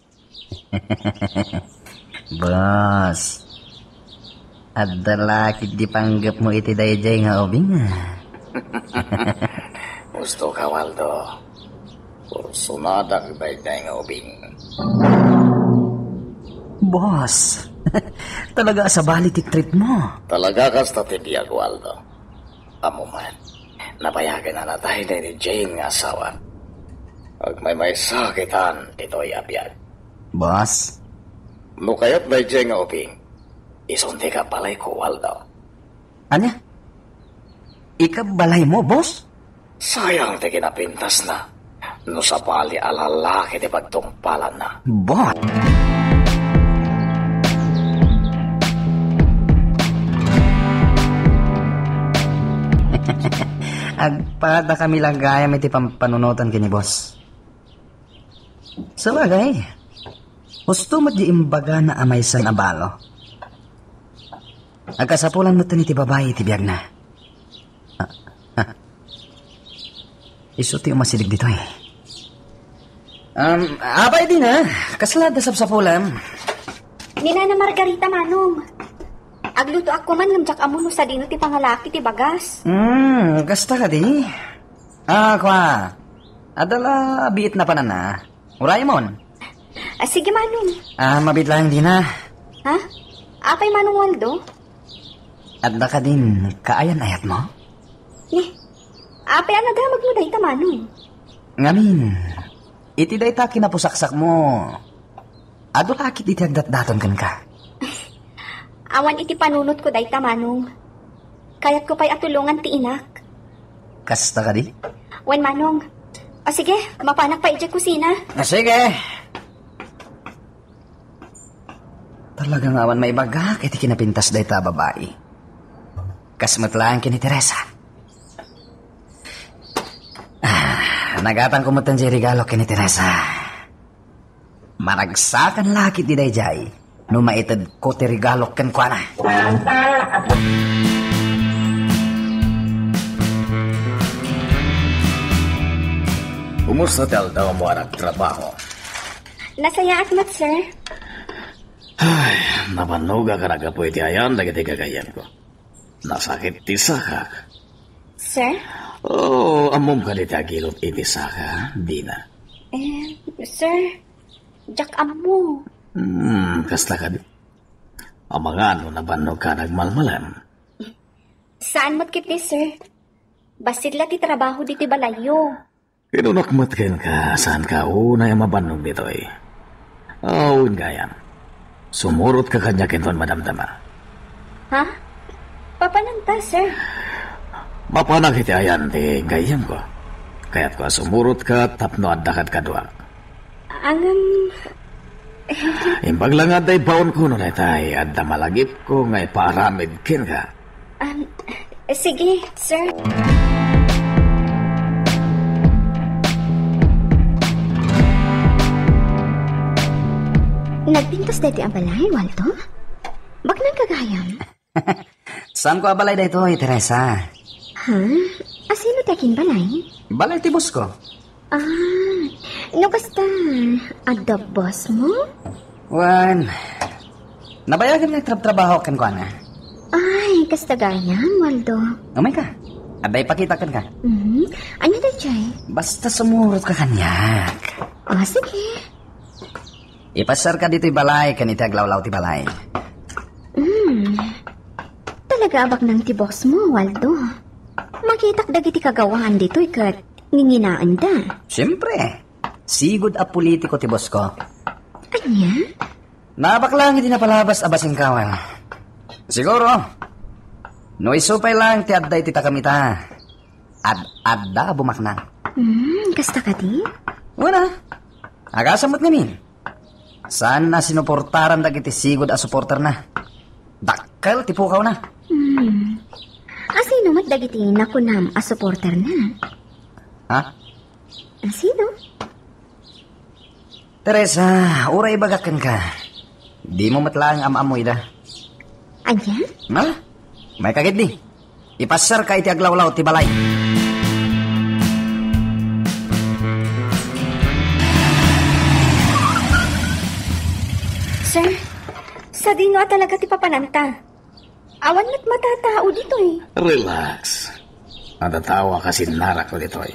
Boss, adda la ketdi panggepmo iti daydiay nga ubing, a. Gustoka, Waldo. Kursonadak daydiay nga ubing. Boss, talaga a sabali ti tripmo. Talaga kasta ti biag, Waldo. Ammom met, nabayagen a natay daydi Jane nga asawa. Agmaymaysa kitan ditoy a biag. Boss? No kayat daydiay nga ubing, isun ti ikabbalayko, Waldo. Ania? Ikabbalaymo, boss? Sayang ti kinapintasna. No sabali a lalaki ti pagtungpalanna. Boss! Agpadakami la gayam iti pampanunotan ken ni boss. Sabagay, husto met di imbagana a maysan a balo. Agkasapulan met iti babai iti biagna. Ah, ah. Isu ti umasideg ditoy. Um, apay Dina, kasla adda sapsapulam? Ni Nana Margarita, Manong. Aglutoak koma ngem diak ammo no sadino ti pangalaki ti bagas. Hmm, kasta kadi? Ah, kua. Adda la biit napananna. Urayemon. Ah, sige, Manong. Ah, mabiit laeng Dina. Ha? Apay Manong Waldo? Adda kadin kaayan-ayatmo? Ni, apay a nadamagmo dayta, Manong? Ngamin, iti dayta kinapusaksakmo, adu la ketdi ti agdatdaton kenka. Awan iti panunotko dayta, Manong. Kayatko pay a tulongan ti inak. Kasta kadi? Wen, Manong. O sige, mapanak pay idiay kusina. Ah, sige. Talaga nga awan maibagak iti kinapintas dayta a babai. Kas met laeng ken ni Teresa. Ah, nagatangko met ti regalo ken ni Teresa. Maragsakan la ketdi daydiay no maitedko ti regalo kenkuana. Kumusta ti aldawmo a nagtrabaho? Nasayaat met, sir. Ay, nabannogak a naggapu iti ayan dagiti gagayyemko. Nasakit ti sakak. Sir? Oh, ammom kadi ti agilot iti saka, Dina? Eh, sir, diak ammo. Hmm, kasta kadi. Amangan no nabannogka a nagmalmalem. Saan met ketdi, sir. Bassit la ti trabaho ditoy balayyo. Kinunak met kenka, saanka unay a mabannog ditoy. Aw, wen gayam. Sumurotka kaniak inton madamdama. Ha? Papananta, sir? Mapanak iti ayan ti gayyemko. Kayatko a sumurotka tapno adda kadkaduak. Ngem, imbag la nga adda ibaonko no daytay adda malagipko nga ipaaramid kenka. Um, sige, sir. Nagpintas daytoy a balay, Waldo? Baknang kagayam? Saanko a balay daytoy, Teresa. Ha? Asino ti akinbalay? Balay ti boss ko. Ah, no kasta, adda boss mo? Wen, nabayagen nga agtrabtrabaho kenkuana. Ay, kasta gayam, Waldo. Umayka. Adda ipakitak kenka. Mhm. Ania daydiay? Basta sumurotka kaniak. Ah, sige. Ipasiarka ditoy balay ken iti aglawlaw ti balay. Hmm. Talaga a baknang ti boss mo, Waldo. Makitak dagiti kagawaan ditoy ket nginginaenda. Siempre, sigud a politiko ti boss ko. Ania? Nabaklang iti napalabas a basing kawal. Siguro, no isu pay lang ti adda iti takamita, ad-adda a bumaknang. Hmm, kasta kadi? Wen a. Agasam met ngamin. Saan a sinuportaran dagiti sigud a suporterna. Dakkel ti pukawna. Hmm. Asino met dagiti nakunam a suporterna? Ha? Asino? Teresa, uray ibagak kenka. Dimo met laeng am-ammo ida. Ania? Ha? Maikagid di. Ipasserka iti aglawlaw ti balay. Sir, sadino a talaga ti papananta? Awan met matatao ditoy. Relax. Adda tao a kasinnarakto ditoy.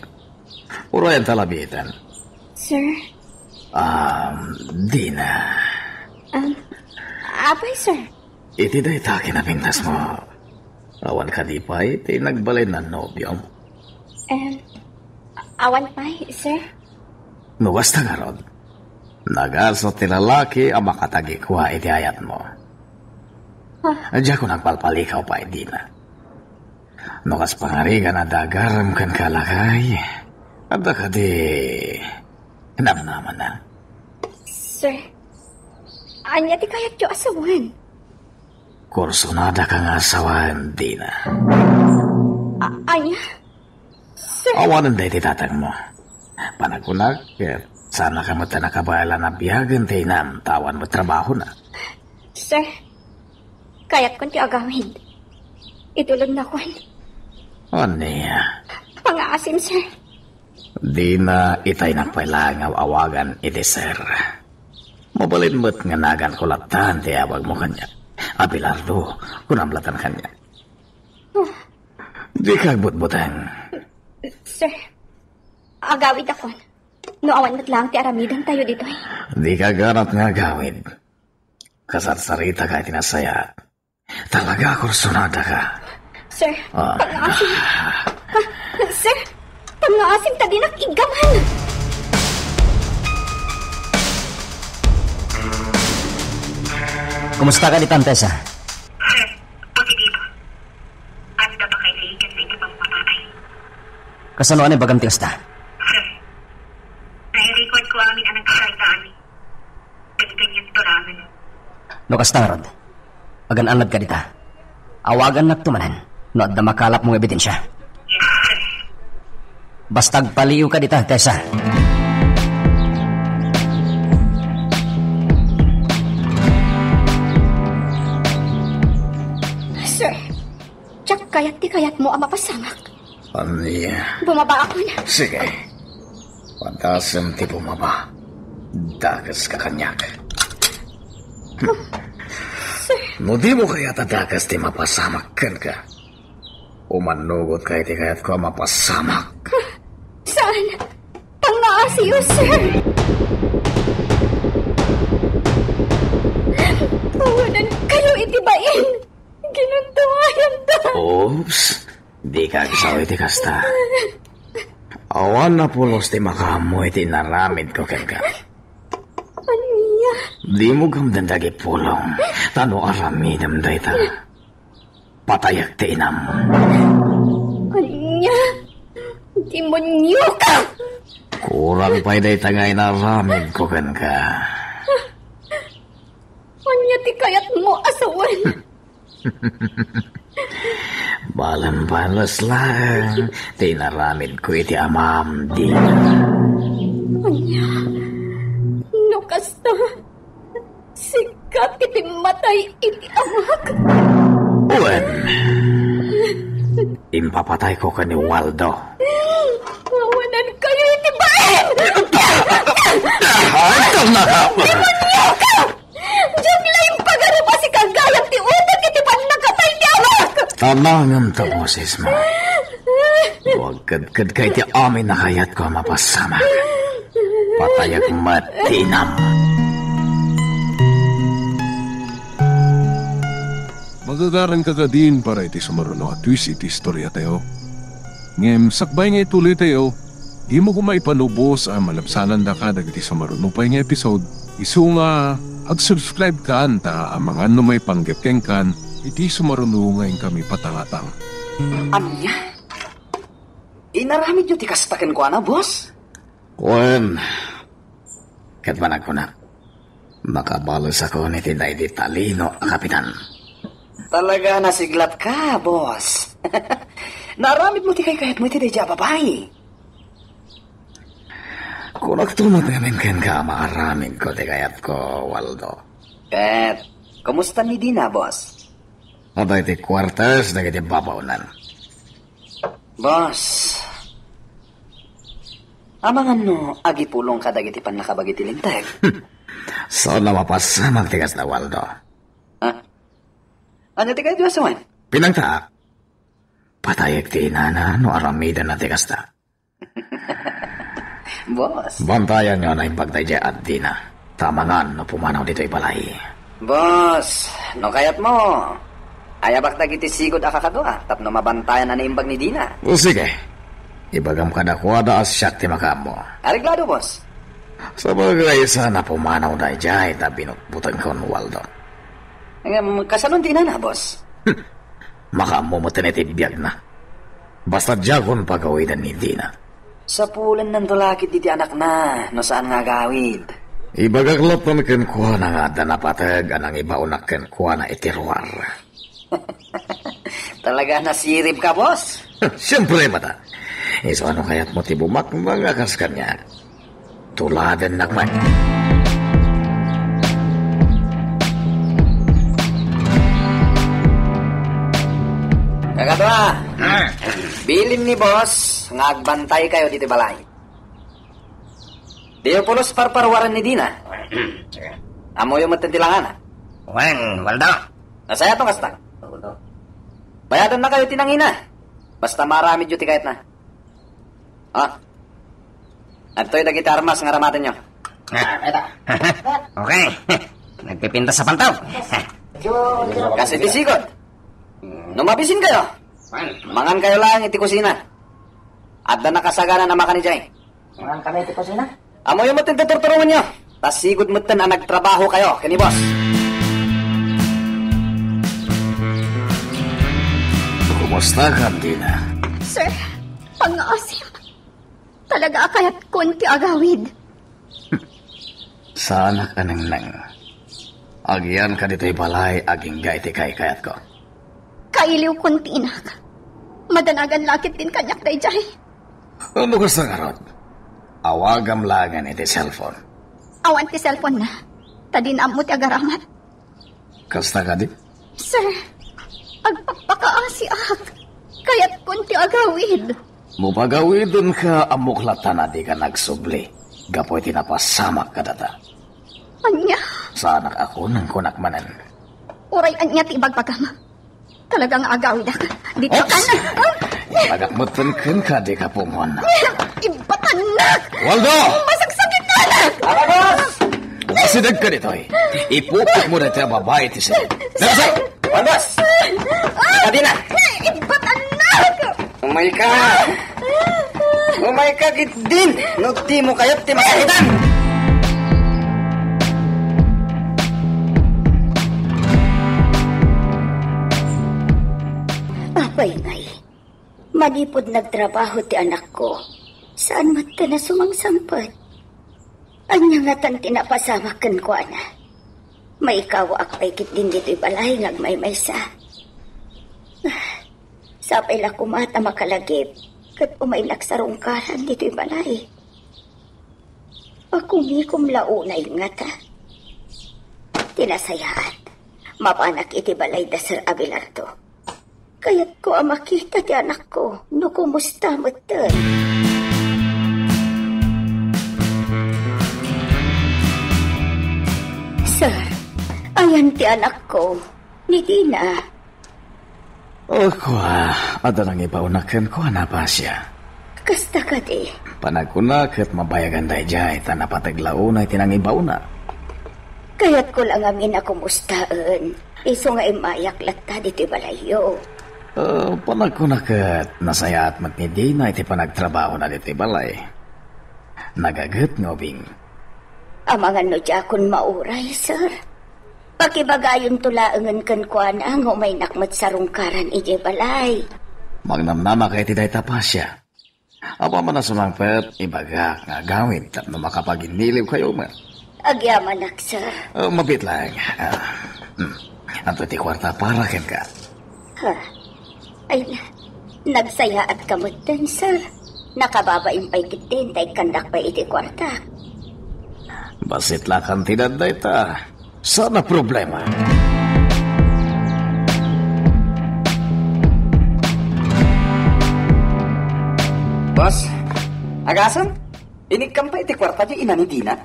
Urayan ta labiten. Sir? Um, Dina. Um, apay, sir? Iti dayta kinapintasmo, awan kadi pay ti nagbalin a nobiom? Em, awan pay, sir. No kasta ngarud, nagasut ti lalaki a makatagikua iti ayatmo. Ah. Diakon agpalpalikaw pay, Dina. No kas pangarigan a dagarem kenka, lakay, adda kadi namnamana? Sir, ania ti kayatyo a sawen? Kursunadaka nga asawaen, Dina. A-, ania? Sir. Awanen daytoy tatangmo. Panagkunak, ket saanka met a nakabaelan a biagen ti inam ta awan met trabahona. Sir, kayatkon ti agawid. Itulodnakon. Ania? Pangaasim, sir. Dina, itaynak pay laeng nga awagan iti sir. Mabalin met nga naganko lattan ti awagmo kaniak. Abelardo, kunam lattan kaniak. Oh. Dika agbutbuteng. Sir, agawidakon. No awan met laeng ti aramidentayo ditoy. Dika aganat nga agawid. Kasarsaritaka iti nasayaat. Talaga, kursunadaka. Sir, ah, pangaasim. Ha? Sir, pangaasim ta dinak iggaman. Kumustaka ditan, Tessa? Sir, positibo. Adda pa kaydi ken dayta pammatay. Kasano a naibagam ti kasta? Sir, nai-record ko amin a nagsayda amin. Ket kaniak to laengen. No kasta ngarud, agan-annadka dita. Awagannakto manen no adda makalapmo nga ebidensia. Yes, sir. Basta agpaliiwka dita, Tessa. Sir, diak kayat ti kayatmo a mapasamak. Ania? Bumaba akon. Sige. Padasem ti bumaba. Dageska kaniak. Sir. No dimo kayat a dages ti mapasamak kenka, umannugotka iti kayatko a mapasamak. Saan? Pangngaasim, sir. Awanenkayo iti bain. Ginuntuayanto. Oops. Dika agsao iti kasta. Awan a pulos ti makaammo iti inaramidko kenka. Ania? Dimo gamden dagiti pulong, ta no aramidem dayta, patayak ti inam. Ania? Demonioka! Kurang pay dayta nga inaramidko kenka. Ania ti kayatmo a sawen? Balambalos laeng ti inaramidko iti amam, Dina. Ania? No kasta, sika ti pimmatay iti amak? Wen, impapatayko ken ni Waldo. Awanenkayo iti bain! Ay, tama! Demonioka! Diak la impagarup a sika gayam ti utang iti pannakatay ti amak! Tama ngem ta bosesmo. No agkedkedka iti amin a kayatko a mapasamak, patayak met ti inam. Magagaranka kadin para iti sumaruno a twist iti istoriatayo. Ngem sakbay nga ituloytayo, dimo koma ipanubos a malabsanandaka dagiti sumaruno pay nga episode. Isu nga, ag-subscribe kan ta amangan no maipanggep kenkan iti sumaruno nga inkami patangatang. Ania? Inaramidyo ti kasta kenkuana, boss? Wen, ket panagkunak, makabalesakon iti daydi talino a kapitan. Talaga nasiglatka, boss. Naaramidmo ti kaykayatmo iti daydi a babai. Kunakto met ngamin kenka a maaramidko ti kayatko, Waldo. Ket, kumusta ni Dina, boss? Adda iti quarters dagiti babaonan. Boss, amangan no agipulongka dagiti pannakabagi ti Linteg? Saan a mapasamak ti kasta, Waldo. Ha? Ania ti kayatyo a sawen? Pinangtaak. Patayek ti inana no aramidenna ti kasta. Boss. Bantayanyo a naimbag daydiay addina. Ta amangan no pumanaw ditoy balay. Boss, no kayatmo, ayabak dagiti sigud a kakadua tapno mabantayan a naimbag ni Dina. O sige, ibagam kadakuada a siak ti makaammo. Areglado, boss. Sabagay, saan a pumanaw daydiay ta binutbutengkon, Waldo. Ngem, kasano ti inana, boss? Makaammo met iti biagna. Basta diakon pagawiden ni Dina. Sapulennanto la ketdi ti anakna, no saan nga agawid. Ibagak latta kenkuana nga adda napateg a nangibaonak kenkuana iti ruar. Talaga nasiribka, boss? Siempre, mata. Isu a no kayatmo ti bumaknang a kas kaniak, tuladennak met. Kakadua, bilin ni boss nga agbantaykayo ditoy balay. Diyo pulos parparuaren ni Dina. Ammoyo met ti langana. Wen, Waldo. Nasayaat no kasta. Bayadennakayo ti nangina. Basta maaramidyo ti kayatna. Ah. Adtoy dagiti armas nga aramatenyo. Ah, okay. Nagpipintas a pantaw. Kas iti sigud. No mabisinkayo, mangankayo laeng iti kusina. Adda nakasaganan a makan idiay. Mangan kami iti kusina. Ammoyo met ti turturongenyo. Ta sigud metten a nagtrabahokayo ken ni boss. Kumusta, Cantina? Sir, pangngaasiak. Talaga a kayatkon ti agawid. Saanak a nengneng. Agiyanka ditoy balay agingga iti kaykayatko. Kailiwkon ti inak. Madanagan la ketdin kaniak daydiay. No kasta ngarud, awagam laengen iti cellphone. Awan ti cellphone na. Ta dina ammo ti agaramat. Kasta kadi? Sir, agpakpakaasiak. Kayatkon ti agawid. No pagawidenka, ammok latta a dika nagsubli gapu iti napasamak kadata. Ania? Saanak a kunkunak manen. Uray ania ti ibagbagam. Talaga nga agawidak. Dita kan. Ibagak metten kenka, dika pumon. Ibbatannak! Waldo! Masagsagitan! Alagos! Umasidegka ditoy. Ipupokmo daytoy a babai ti sideg. Dagsa! Waldos! Kadina! Ibbatannak! Umayka! Umayka ketdin no dimo kayat ti masakitan! Apay ngay, manipud nagtrabaho ti anakko, saan met a sumangsangpet. Ania ngatan ti napasamak kenkuana? Maikawaak pay ketdin ditoy balay nga agmaymaysa. Sapay la koma ta makalagip ket umaynak sarungkaran ditoy balay. Akumikom la unay ngata. Ti nasayaat, mapanak iti balay da Sir Abelardo. Kayatko a makita ti anakko no kumusta metten. Sir, ayan ti anakko, ni Dina. O kua, adda nangibaonak kenkuana, Pasia. Kasta kadi? Panagkuna ket mabayagan daydiay ta napateg la unay ti nangibaona. Kayatko la ngamin a kumustaen, isu nga immayak latta ditoy balayyo. Ah, panagkuna ket nasayaat met ni Dina iti panagtrabahona ditoy balay. Nagaget nga ubing. Amangan no diakon mauray, sir. Pakibagayonto laengen kenkuana nga umaynak met sarungkaran idiay balay. Magnamnamaka iti dayta, Pasia. Apaman a sumangpet, ibagak nga agawid tapno makapaginniliwkayo met. Agyamanak, sir. Ah, mabiit laeng. Ah, hmm. Adtoy ti kuarta para kenka. Ha? Ay, nagsayaatka metten, sir. Nakababain pay ketdin ta ikkandak pay iti kuarta. Bassit la kantidad dayta. Saan a problema. Boss, agasem? Inikkam pay iti kuarta ti ina ni Dina?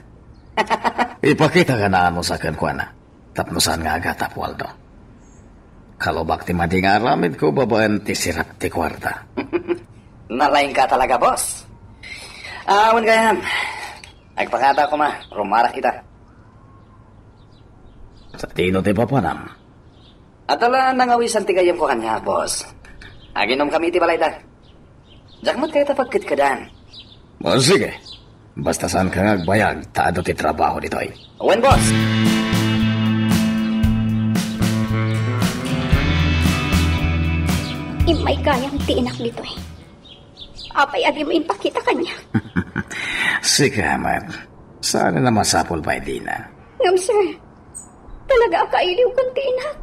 Ipakita ka na ano sa kenkuana. Tapno saan nga agatap, Waldo. Kalubak ti madi nga aramidko babaen ti sirap ti kuarta. Nalaingka talaga, boss. Awan gayam. Agpakada koma, rumarak ita. Sadino ti papanam? Adda la nangawisan ti gayyemko kaniak, boss. Aginom kami iti balayda. Diak met kayat a pagkedkedan. O, sige. Basta saan ka nga agbayag, ta adu ti trabaho ditoy. Wen, boss. Immay gayam ti inak ditoy. Apay a dimo impakita kaniak? Sika met. Saan a masapul pay, Dina? Ngem, sir, talaga a kailiwkan ti inak.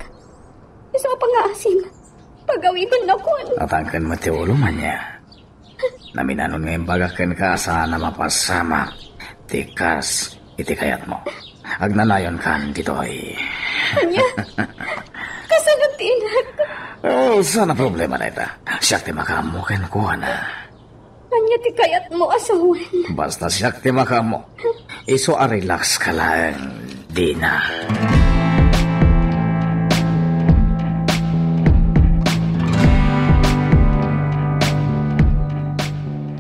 Isu a pangaasim, pagawidennakon. Atangken met ti ulo, ania? Naminanon nga imbagak kenka a saan a mapasamak ti kas iti kayatmo. Agnanayonkan ditoy. Ania? Kasano ti inak? Oh, saan a problema dayta. Siak ti makaammo kenkuana. Ania ti kayatmo a sawen? Basta siak ti makaammo. Isu a relax ka laeng, Dina.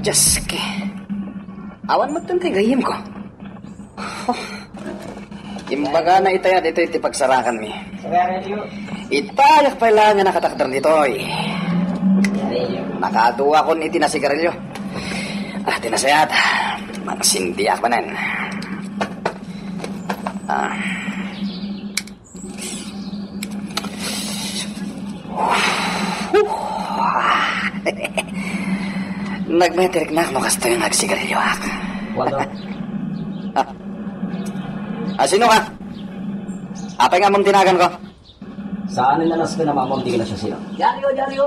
Jaske. Awan met ti gayyemko. Oh. Imbagana itaya ditoy ti pagsarakanmi. Itaya pay laeng nga nakatakder ditoy. Nakaduakon iti nasigarilio. Ah, ti nasayaat. Mangsindiak manen. Ah. Nagmeteriknak no kastoy nga agsigarilioak. Waldo. Ah. Ah, sino ka? Apay nga ammom ti naganko? Saan a nasken a maammo ti kinasiasino? Diario, diario.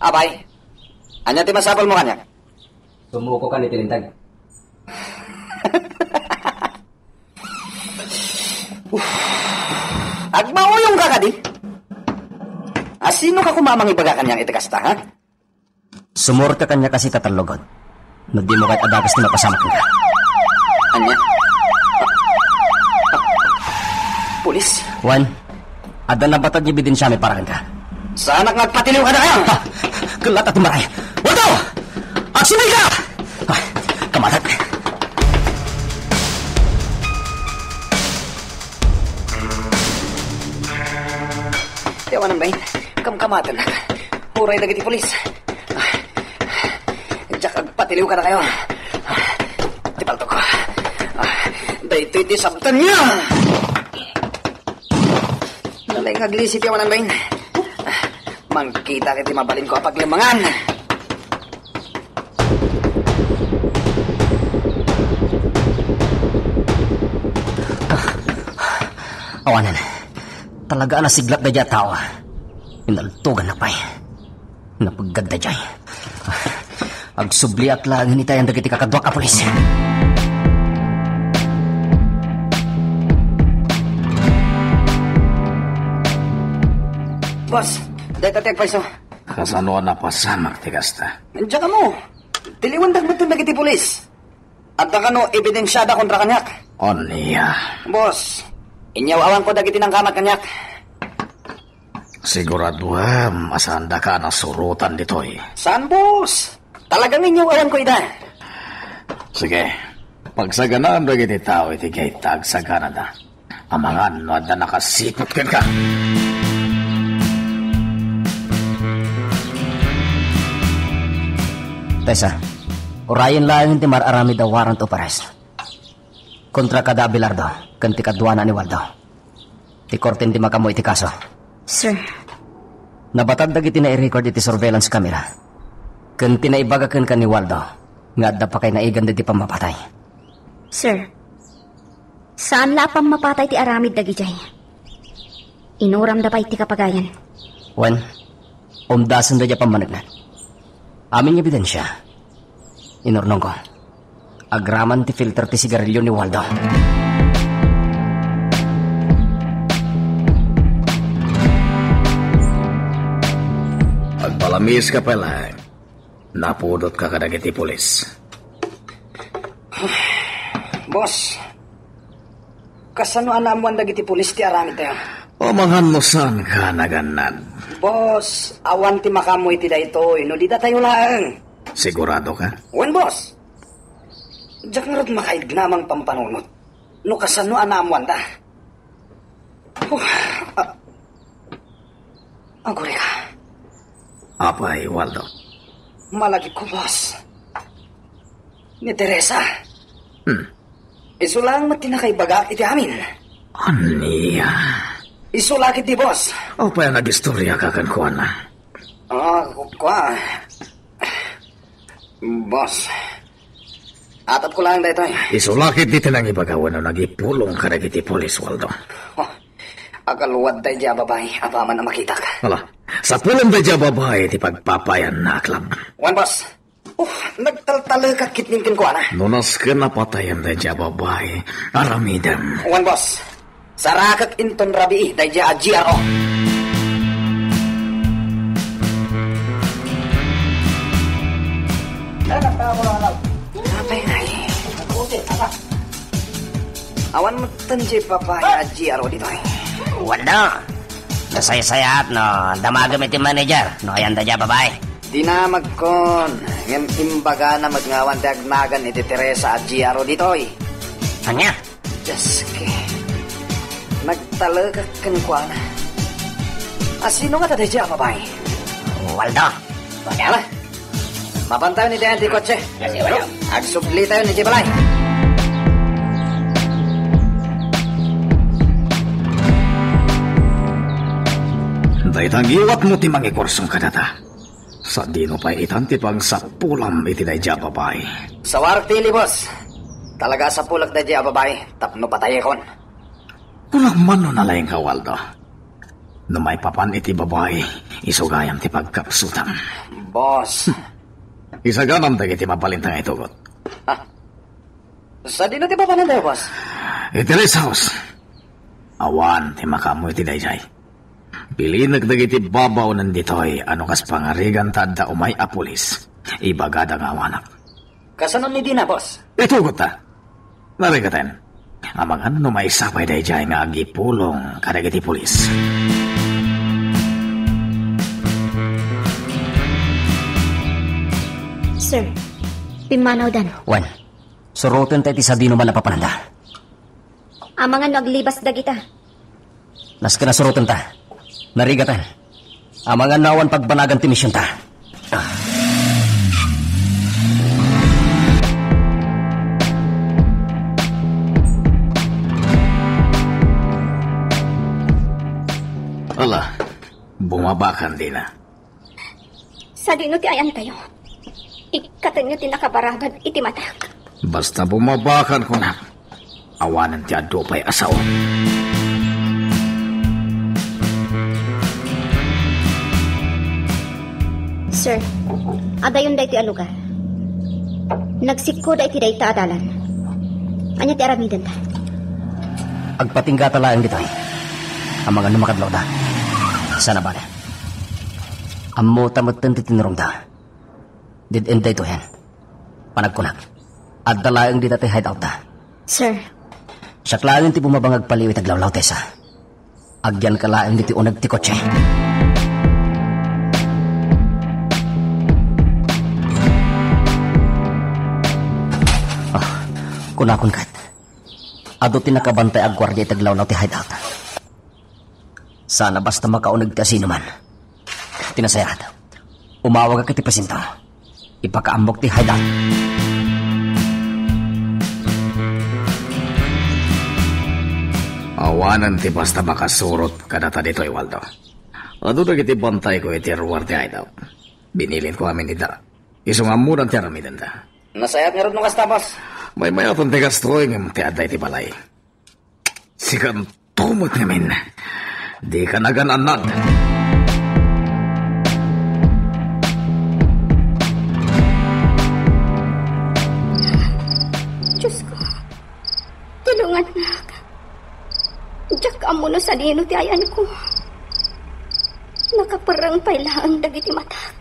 Apay, ania ti masapulmo kaniak? Sumuko ka ni Tilintag. Uf. Agmauyong ka kadi? A, sino ka koma a mangibaga kaniak iti kasta, ha? Sumurot ka kaniak a sika tallogon. No dimo kayat a dakes ti mapasamak kenka. Ania? Pulis? Wen, adda nabatad nga ebidensiami para kenka. Saanak nga agpatiliw kadakuada. Ha! Kellat a tummaray. Waldo! Agsubli ka! Ay, kamadak. Ti awanan, Bay. Kamkamaten. Uray dagiti pulis. Diak agpatiliw kadakayo. Ti paltokko. Daytoy ti sabtenyo. Nalaing nga aglisi ti awanan, Bay. Mangkitak iti mabalinko a paglemmengan. Awanen, talaga a nasiglat daydiay a tao. Inaltugannak pay. Napeggad daydiay. Agsubliak laengen itayan dagiti kakaduak a pulis. Boss, dayta ti agpayso. Kasano a napasamak ti kasta? Diak ammo. Tiliwendak metten dagiti pulis. Adda kano ebidensiada kontra kaniak? Ania? Boss, inyaw-awanko dagiti nangkamat kaniak. Siguraduem a saandaka a nasurotan ditoy. Saan, boss? Talagang inyaw-awanko ida. Sige, pagsaganaem dagiti tao iti gate ta agsaganada. Amangan no adda nakasiput kenka. Tessa, urayen laengen ti mar-aramid a warrant of arrest kontra kada Abelardo ken ti kaduana ni Waldo. Ti korte ti makaammo iti kaso. Sir. Nabatad dagiti nai-record iti surveillance camera ken ti naibaga kenka ni Waldo nga adda pakainaigan dagiti pammapatay. Sir, saan la a pammapatay ti aramid dagidiay. Inuramda pay ti kapagayan. Wen, umdasenda diay pammaneknek. Amin nga ebidensia, Inurnongko. Agraman ti filter ti sigarilio ni Waldo. Agpalamiska pay laeng. Napudotka kadagiti pulis. Boss, kasano a naammuan dagiti pulis ti aramidtayo? Amangan no saanka nagannad. Boss, awan ti makaammo iti daytoy no di datayo laeng. Sigurado ka? Wen, boss. Diak ngarud makaidnamang pampanunot no kasano a naammuanda. Oh, ah, agurayka. Apay, Waldo? Malagipko, boss. Ni Teresa. Hmm. Isu laeng met ti nakaibagak iti amin. Ania? Isu la ketdi, boss. Apay a nagistoriaka kenkuana? Ah, ku-, kua. Boss, atapko laeng daytoy. Isu la ketdi ti nangibaga wenno nagipulong kadagiti pulis, Waldo? Oh, akaluad daydiay a babai apaman a makitak. Ala, sapulem daydiay a babai ti pagpapayan nga aklab. Wen, boss. Oh, nagtaltalekak ketdin kenkuana. No nasken a patayen daydiay a babai, aramidem. Wen, boss. Sarakek inton rabii daydiay a G R O. Apay ngay? Awan metten diay babai a G R O ditoy. Waldo, nasaysayaat no damagem iti manager no ayan daydiay a babai. Dinamagkon, ngem imbagana met nga awan ti agnagan iti Teresa a G R O ditoy. Ania? Diaske. Nagtalekak kenkuana. A, sino ngata daydiay a babai? Waldo. Ania la? Mapantayon iti ayan ti kotse. Agsubli tayo iti balay. Dayta ngiwatmo ti mangikursong kadata. Sadino pay itan ti pagsapulam iti daydiay a babai? Sawarek ti ili, boss. Talaga a sapulek daydiay a babai tapno patayekon. Kunak man no nalaingka, Waldo. No maipapan iti babai, isu gayam ti pagkapsutam. Boss. Isaganam dagiti mabalinta nga itugot. Ah. Sadino ti papanantayo, boss? Iti rest house. Awan ti makaammo iti daydiay. Bilinek dagiti babaonen ditoy a no kas pangarigan ta adda umay a pulis, ibagada nga awanak. Kasano ni dina, boss? Itugotta. Narigaten. Amangan no maysa pay daydiay nga agipulong kadagiti pulis. Sir, pimmanawdan. Wen, surotenta iti sadino man a papananda. Amangan no aglibas dagita. Nasken a surotenta. Narigatan. Amangan no awan pagbanagan ti misionta. Ala, bumabakan dina. Sadino ti ayantayo? Ikkatenyo ti nakabarabad iti matak. Basta bumabakan, kunak. Awanen ti adu pay a sao. Sir, adayon daytoy a lugar. Nagsikkoda iti dayta a dalan. Ania ti aramidenta? Agpatinggata laeng ditoy. Amangan no makadlawda. Saan a bale. Ammota metten ti tinurongda. Dead end daytoyen. Panagkunak, adda laeng dita ti hideout da. Sir. Siak laeng ti bumaba nga agpaliw iti aglawlaw, Tessa. Agyanka laeng ditoy uneg ti kotse. Ah, kunakon ket, adu ti nakabantay a guardia iti aglawlaw ti hideout. Saan a basta makauneg ti asinoman. Ti nasayaat, umawagak iti presinto. Ipakaammok ti hideout. Awanen ti basta makasurot kadata ditoy, Waldo. Adu dagiti bantayko iti ruar ti hideout. Binilinko amin ida. Isu nga ammodan ti aramidenda. Nasayaat ngarud no kasta, boss. Maymayaten ti gastoy ngem ti adda iti balay. Sikanto met ngamin. Dika nagan-annad. Nga anak, diak ammo no sadino ti ayanko. Nakaperreng pay laeng dagiti matak.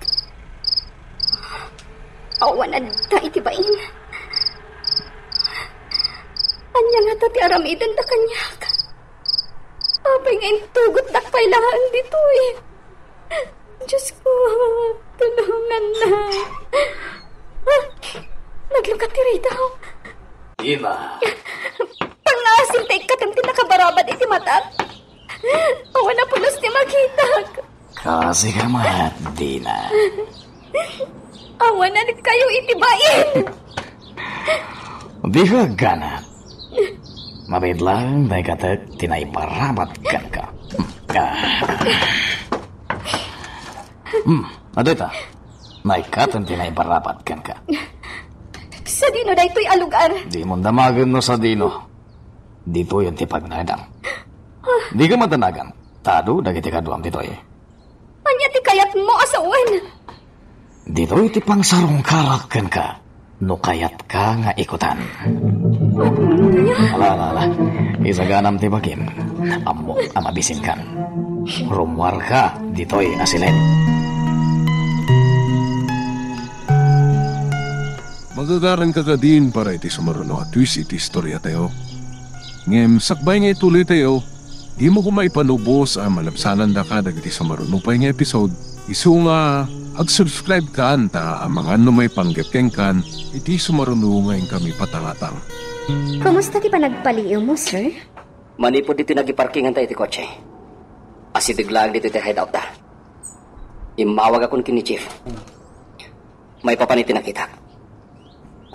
Awan adda iti bain. Ania ngata ti aramidenda kaniak? Apay nga intugotdak pay laeng ditoy? Diosko, tulongannak. Ah, naglukat ti ridaw. Ima. Pangngaasim ta ikkatem ti nakabarabad iti matak. Awan a pulos ti makitak. Kasika met, Dina. Awan a nagkayo iti bain. Dika agganat. Mabiit laeng daykatek ti naibarabad kenka. Ah. Hmm, adda ita. Naikkatem ti naibarabad kenka. Sadino daytoy a lugar? Dimon damagen no sadino. Ditoyen ti pagnanadam. Dika madanagan. Ta adu dagiti kaduam ditoy. Ania ti kayatmo a sawen? Ditoy ti pangsarungkarak kenka no kayatka nga ikutan. Ala, ala, ala. Isaganam ti bagim. Ammok a mabisinkan. Rummuarka ditoy a siled. Magagaranka kadin para iti sumaruno a twist iti istoriatayo. Ngem sakbay nga ituloytayo, dimo koma ipanubos a malabsanandaka dagiti sumaruno pay nga episode. Isu nga ag-subscribe kan ta amangan no maipanggep kenkan iti sumaruno nga inkami patangatang. Kumusta ti panagpaliiwmo, sir? Manipud iti nagiparkinganta iti kotse, asideg laeng ditoy ti hideout da. Immawagakon ken ni Chief. Maipapan iti nakitak.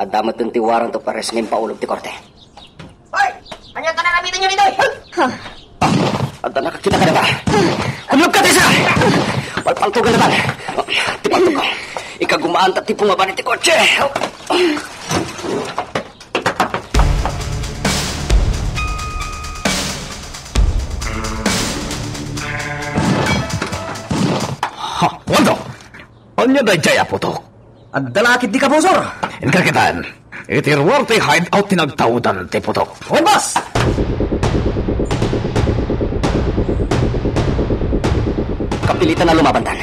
Adda metten ti warrant of arrest nga impaulog ti korte. Hoy! Ania ti aramidenda ditoy? Ha? Adda nakakita kadata. Hulog ka, Tessa! Palpaltogan na tan. Ti paltog ko. Ikagumaanta ti pumabali ti kotse. Ha, Waldo! Ania daydiay a putok? Adda la ketdi kabusor! Inka kitan, iti ruar ti hideout ti nagtaudan ti putok. Wen, boss! Kapilitan a lumabantan.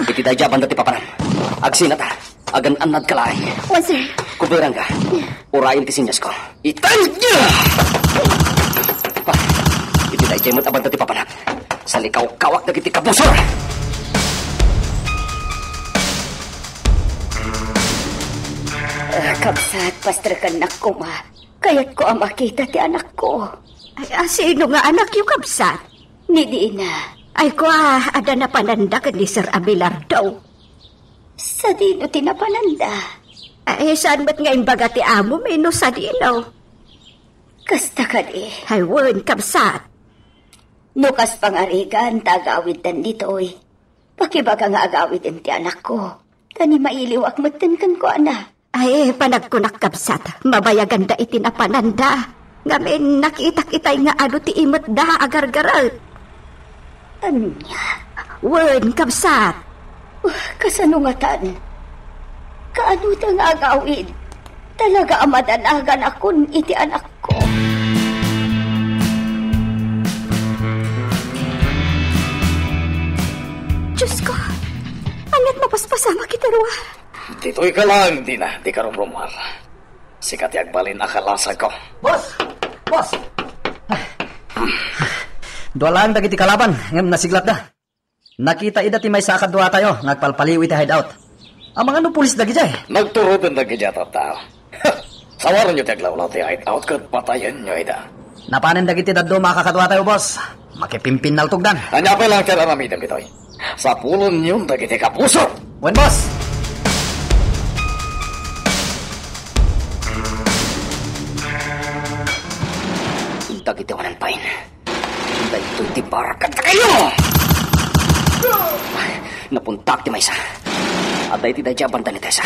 Iti daydiay a banda ti papanam. Agsinata. Agan-annadka laeng. Wen, sir. Kuberangka. Urayen ti senyas ko. Itan! Pa, iti daydiay met a banda ti papanam. Salikawkawak dagiti kabusor! Ah, kabsat, pastrekannak koma. Kayatko a makita ti anakko. Ay, a, sino nga anakyo, kabsat? Ni Dina. Ay, kua, adda napananda ken ni Sir Abelardo. Sadino ti napananda? Ay, saan met nga imbaga ti amom no sadino? Kasta kadi. Ay, wen, kabsat. No kas pangarigan ta agawiddan ditoy, pakibaga nga agawiden ti anakko. Ta ni mailiwak metten kenkuana. Ay, panagkunak, kabsat, mabayaganda iti napananda. Ngamin, nakitak itay nga adu ti imetda a gargaret. Ania? Wen, kabsat. Uh, kasano ngatan? Kaano ta nga agawid? Talaga a madanaganakon iti anakko. Diosko, aniat mapaspasamak iti ruar? Ditoy ka laeng, Dina, dika rumrumuar. Sika ti agbalin a kalasagko. Boss! Boss! Dua laeng dagiti kalaban, ngem nasiglatda. Nakita ida ti maysa a kaduatayo nga agpalpaliw iti hideout. Amangan no pulis dagidiay. Nagturoden dagidiay a tattao. Sawarenyo ti aglawlaw ti hideout ket patayenyo ida. Napanen dagiti dadduma a kakaduatayo, boss. Makipimpinnaltogdan. Ania pay laeng ti aramidem ditoy? Sapulonyon dagiti kabusor! Wen, boss! Dagiti awanan pain. Daytoy ti para kadakayo! Napuntak ti maysa. Adda iti daydiay a banda ni Tessa.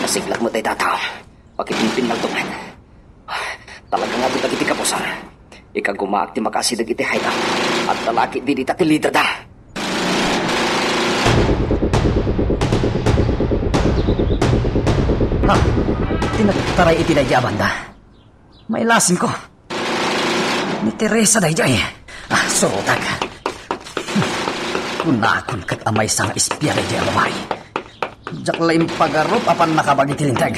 Nasiglat met dayta a tao. Pakipimpinnaltog met. Talaga nga dagiti kabusor. Ikagumaak ti makaasideg iti hideout. Adda la ketdi dita ti liderda. Ha? Ti nagtaray iti daydiay a banda. Mailasinko. Ni Teresa daydiay. Ah, surotek. Kunakon ket a maysa nga espia daydiay a babai. Diak la impagarup a pannakabag iti Linteg.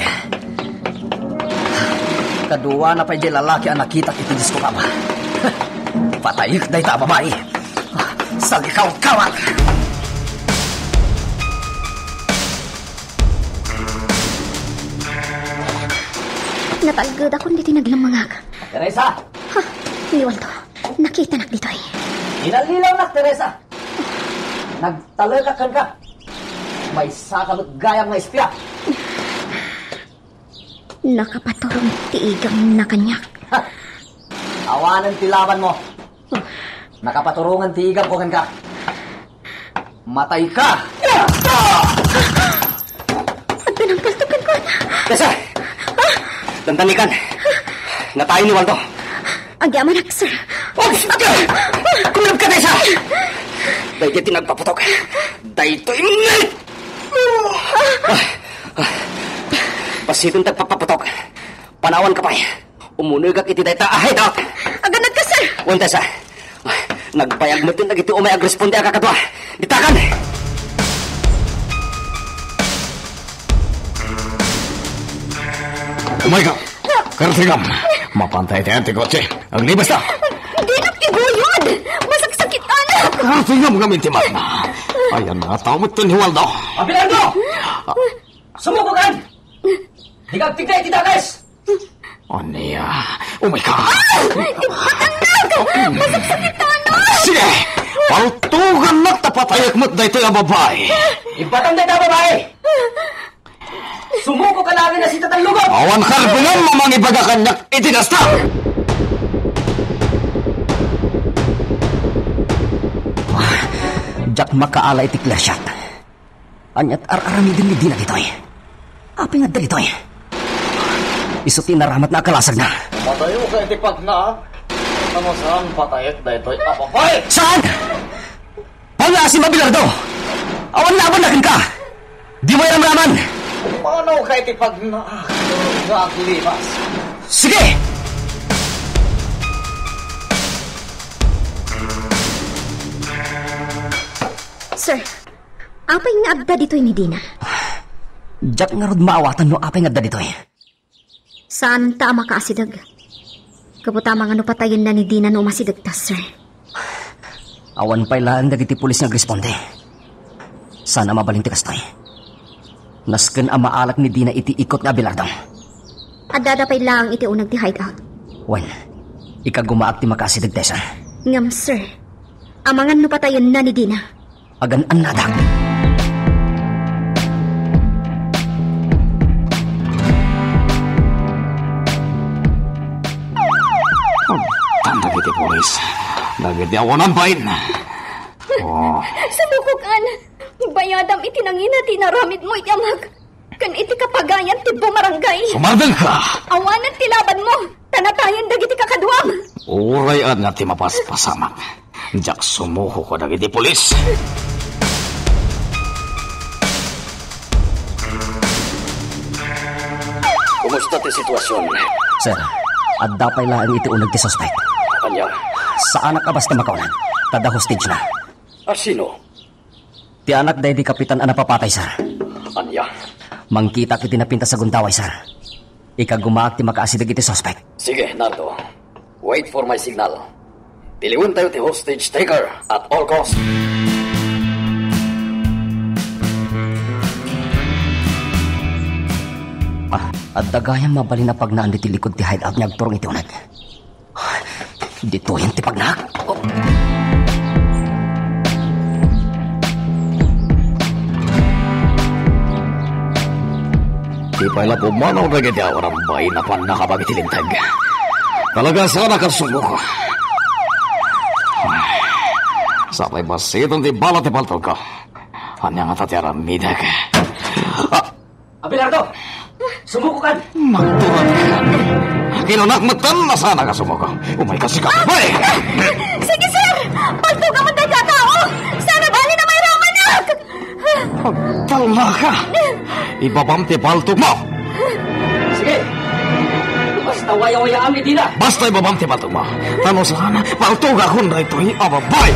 Kaduana pay diay lalaki a nakitak iti disco club. Patayek dayta a babai. Salkawkawak! Natalgedakon ditoy naglemmengak. Teresa! Ha? Ni Waldo, nakitanak ditoy. Inallilawnak, Teresa! Nagtalekak kenka. Maysaka met gayam nga espia. Nakapaturong ti igam na kaniak. Ha! Awanen ti labanmo. Nakapaturongen ti igam ko kenka. Matayka! Adda nangpalto kenkuana. Tessa! Dandanikan! Natayen ni Waldo. Agyamanak, sir. Oh, kumilabka, Tessa! Daydiay ti nagpaputok. Daytoy met! Ah, ah. Basiten ti agpapaputok. Panawanka pay. Umunegak iti dayta a hideout. Aganadka, sir. Wen, Tessa. Nagbayag met dagiti umay agresponde a kakadua. Ditakan! Umayka. Kartingam. Mapantay tayan ti kotse. Aglibasta. Dinak iguyod. Masaksakitanak. Kartingam ngamin ti magna. Ayan nga tao met ni Waldo. Abelardo! Sumukokan! Dika agtignay iti dakes! Ania? Umayka! Ah! Ipatannak! Masaksakitanak! Sige! Paltugannak ta patayek met daytoy a babai! Ibatang dayta a babai! Sumuko ka laeng a sita ti lugod! Awan karbonam a mangibaga kaniak iti kasta! Diak makaala iti clear shot. Ania ti ar-aramiden ni Dina ditoy? Apay nga adda ditoy? Isu ti inaramatna a kalasagna. Matayoka iti pagnaak. Ngem saan patayek daytoy a babai? Saan? Pangaasim, Abelardo! Awan labanna kenka! Dimo iramraman! Umanoka iti pagnaak nga aglibas. Sige! Sir, apay nga adda ditoy ni Dina? Diak ngarud maawatan no apay nga adda ditoy. Saanta a makaasideg. Gapu ta amangan no patayenna ni Dina no umasidegta, sir. Awan pay laeng dagiti pulis nga agresponde. Saan a mabalin ti kastoy. Nasken a maalak ni Dina iti ikot nga Abelardo. Addada pay laeng iti uneg ti hideout. Wen, ikagumaak ti makaasideg, Tessa. Ngem, sir, amangan no patayenna ni Dina. Agan-annadak. Tan dagiti pulis. Dagiti awanan bain. Oh. Sumukokan. Bayadam iti nangina ti inaramidmo iti amak. Ken iti kapagayan ti bumarangay. Sumardengka! Awanen ti labanmo, ta natayen dagiti kakaduam. Uray ania ti mapaspasamak, diak sumuko kadagiti pulis. Kumusta ti situasion? Sir, adda pay laeng iti uneg ti suspek. Ania? Saanak a basta makauneg, ta adda hostage na. A sino? Ti anak daydi kapitan a napapatay, sir. Ania? Mangkitak iti napintas a gundaway, sir. Ikagumaak ti makaasideg iti suspek. Sige, Nardo. Wait for my signal. Tiliwentayo ti hostage taker at all cost. Ah, adda gayam mabalin a pagnaan ditoy likud ti hideout nga agturong iti uneg. Ditoyen ti pagnaak. Oh. Di pay la pumanaw dagiti awanan bain a pannakabag iti linteg. Talaga saan a kasumok. Sapay bassit ti bala ti paltogko. Ania ngata ti aramidek? Ah! Abelardo! Sumukokan! Nagturagka! Kinunak metten a saan a kasumok. Umayka, sika, babae! Sige, sir! Paltogam dayta a tao! Saan a bali a mairamanak! Agtalnaka! Ibabam ti paltogmo! Sige! Lumas Awayawayaam ni Dina. Basta ibabam ti paltogmo. Ta no saan, paltogakon daytoy a babai.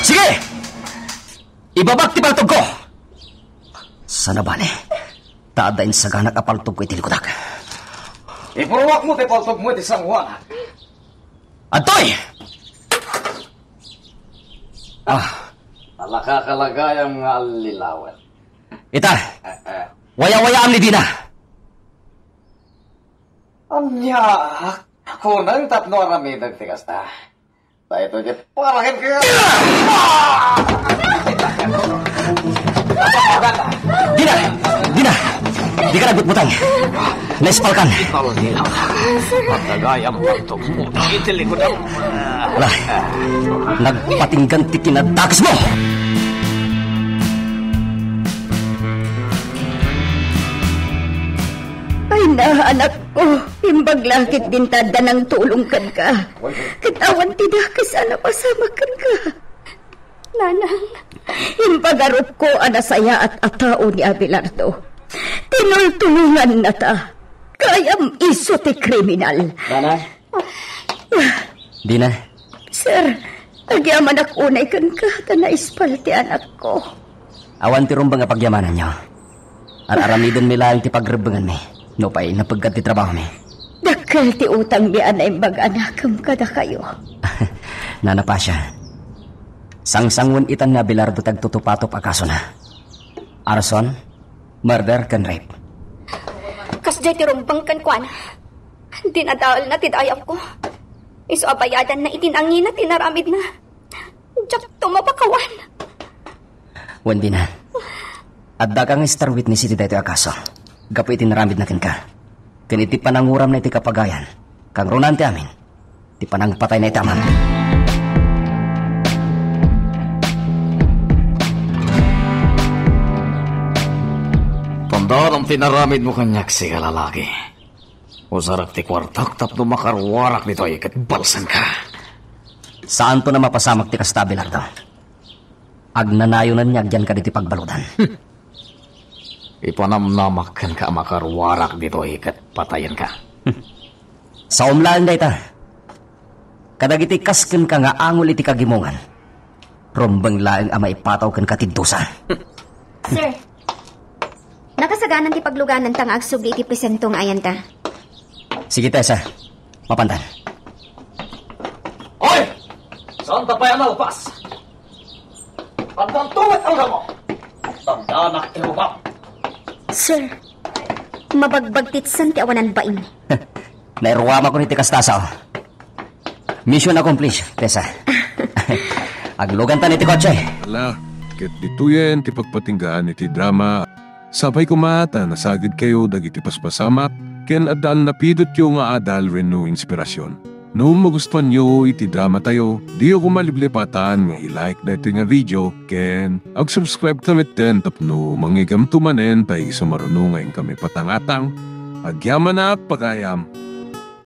Sige! Ibabak ti paltogko! Saan a bale, ta adda insaganak a paltogko iti likudak. Ipurruakmo ti paltogmo iti sangoanak. Adtoy! Ah. Alakakalagayam nga allilawen. Ita, eh, eh, wayawayaam ni Dina. Ania, kunam tapno aramidek ti kasta. Daytoy ti para kenka. Dina! Dina! Dika nagbutbutang. Naispalkan. Ikaw, Dina. Pagkagayam paltogmo iti likudak. Ala, nagpatinggan ti kinadakesmo. Ay na, anakko, imbag la ket dinta adda nangtulong kenka. Ket awan ti dakes a napasamak kenka. Nanang. Impagarupko a nasayaat a tao ni Abelardo. Tinultulongannata. Kayam isu ti kriminal. Nanang? Dina. Sir, agyamanak unay kenka ta naispal ti anakko. Awan ti rumbeng a pagyamananyo. Ar-aramidenmi laeng ti pagrebbenganmi. Nupay napeggad ti trabahomi. Dakkel ti utangmi a naimbag a nakem kadakayo. Nana Pasha, sangsangoen itan ni Abelardo ti agtutupatop a kasona. Arson, murder, ken rape. Kasdiay ti rumbeng kenkuana. Dinadaelna ti dayawko. Isu a bayadanna iti nangina ti naramidna. Diakto mapakawan. Wen Dina, addaka nga star witness iti daytoy a kaso. Gapu iti naramidna kenka, ken iti pananguramna iti kapagayan, kangrunaan ti amin, ti panangpatayna iti amak. Tandaanam ti naramidmo kaniak, siga lalaki. Usarak ti kuartak tapno makaruarak ditoy ket balsenka. Saanton a mapasamak ti kasta, Abelardo. Agnanayon a niagyanka ditoy pagbaludan. Ipanamnamak kenka a makaruarak ditoy ket patayenka. Saom laeng dayta. Kadagiti kas kenka nga angol iti kagimongan, rumbeng laeng a maipataw kenka ti dusa. Sir, nakasaganan ti paglugananta nga agsubli iti presento nga ayanta. Sige, Tessa. Mapandan. Oy! Saanta pay a nalpas? Pandanto met algamo! Tandaanak ti rubak! Sir, mabagbagtitsan ti awanan bain. Nairuamakon iti kasta, sao. Mission accomplished, Tessa. Aglugantan iti kotse. Ala, ket ditoyen ti pagpatinggaan iti drama. Sapay koma ta nasagidkayo dagiti paspasamak ken adda a napidotyo nga adal wenno inspirasyon. No magustuanyo iti dramatayo, diyo koma liplipatan nga i-like daytoy nga video ken ag-subscribe ta metten tapno mangigamto manen ta isu maruno nga inkami patangatang. Agyamanak pagayam.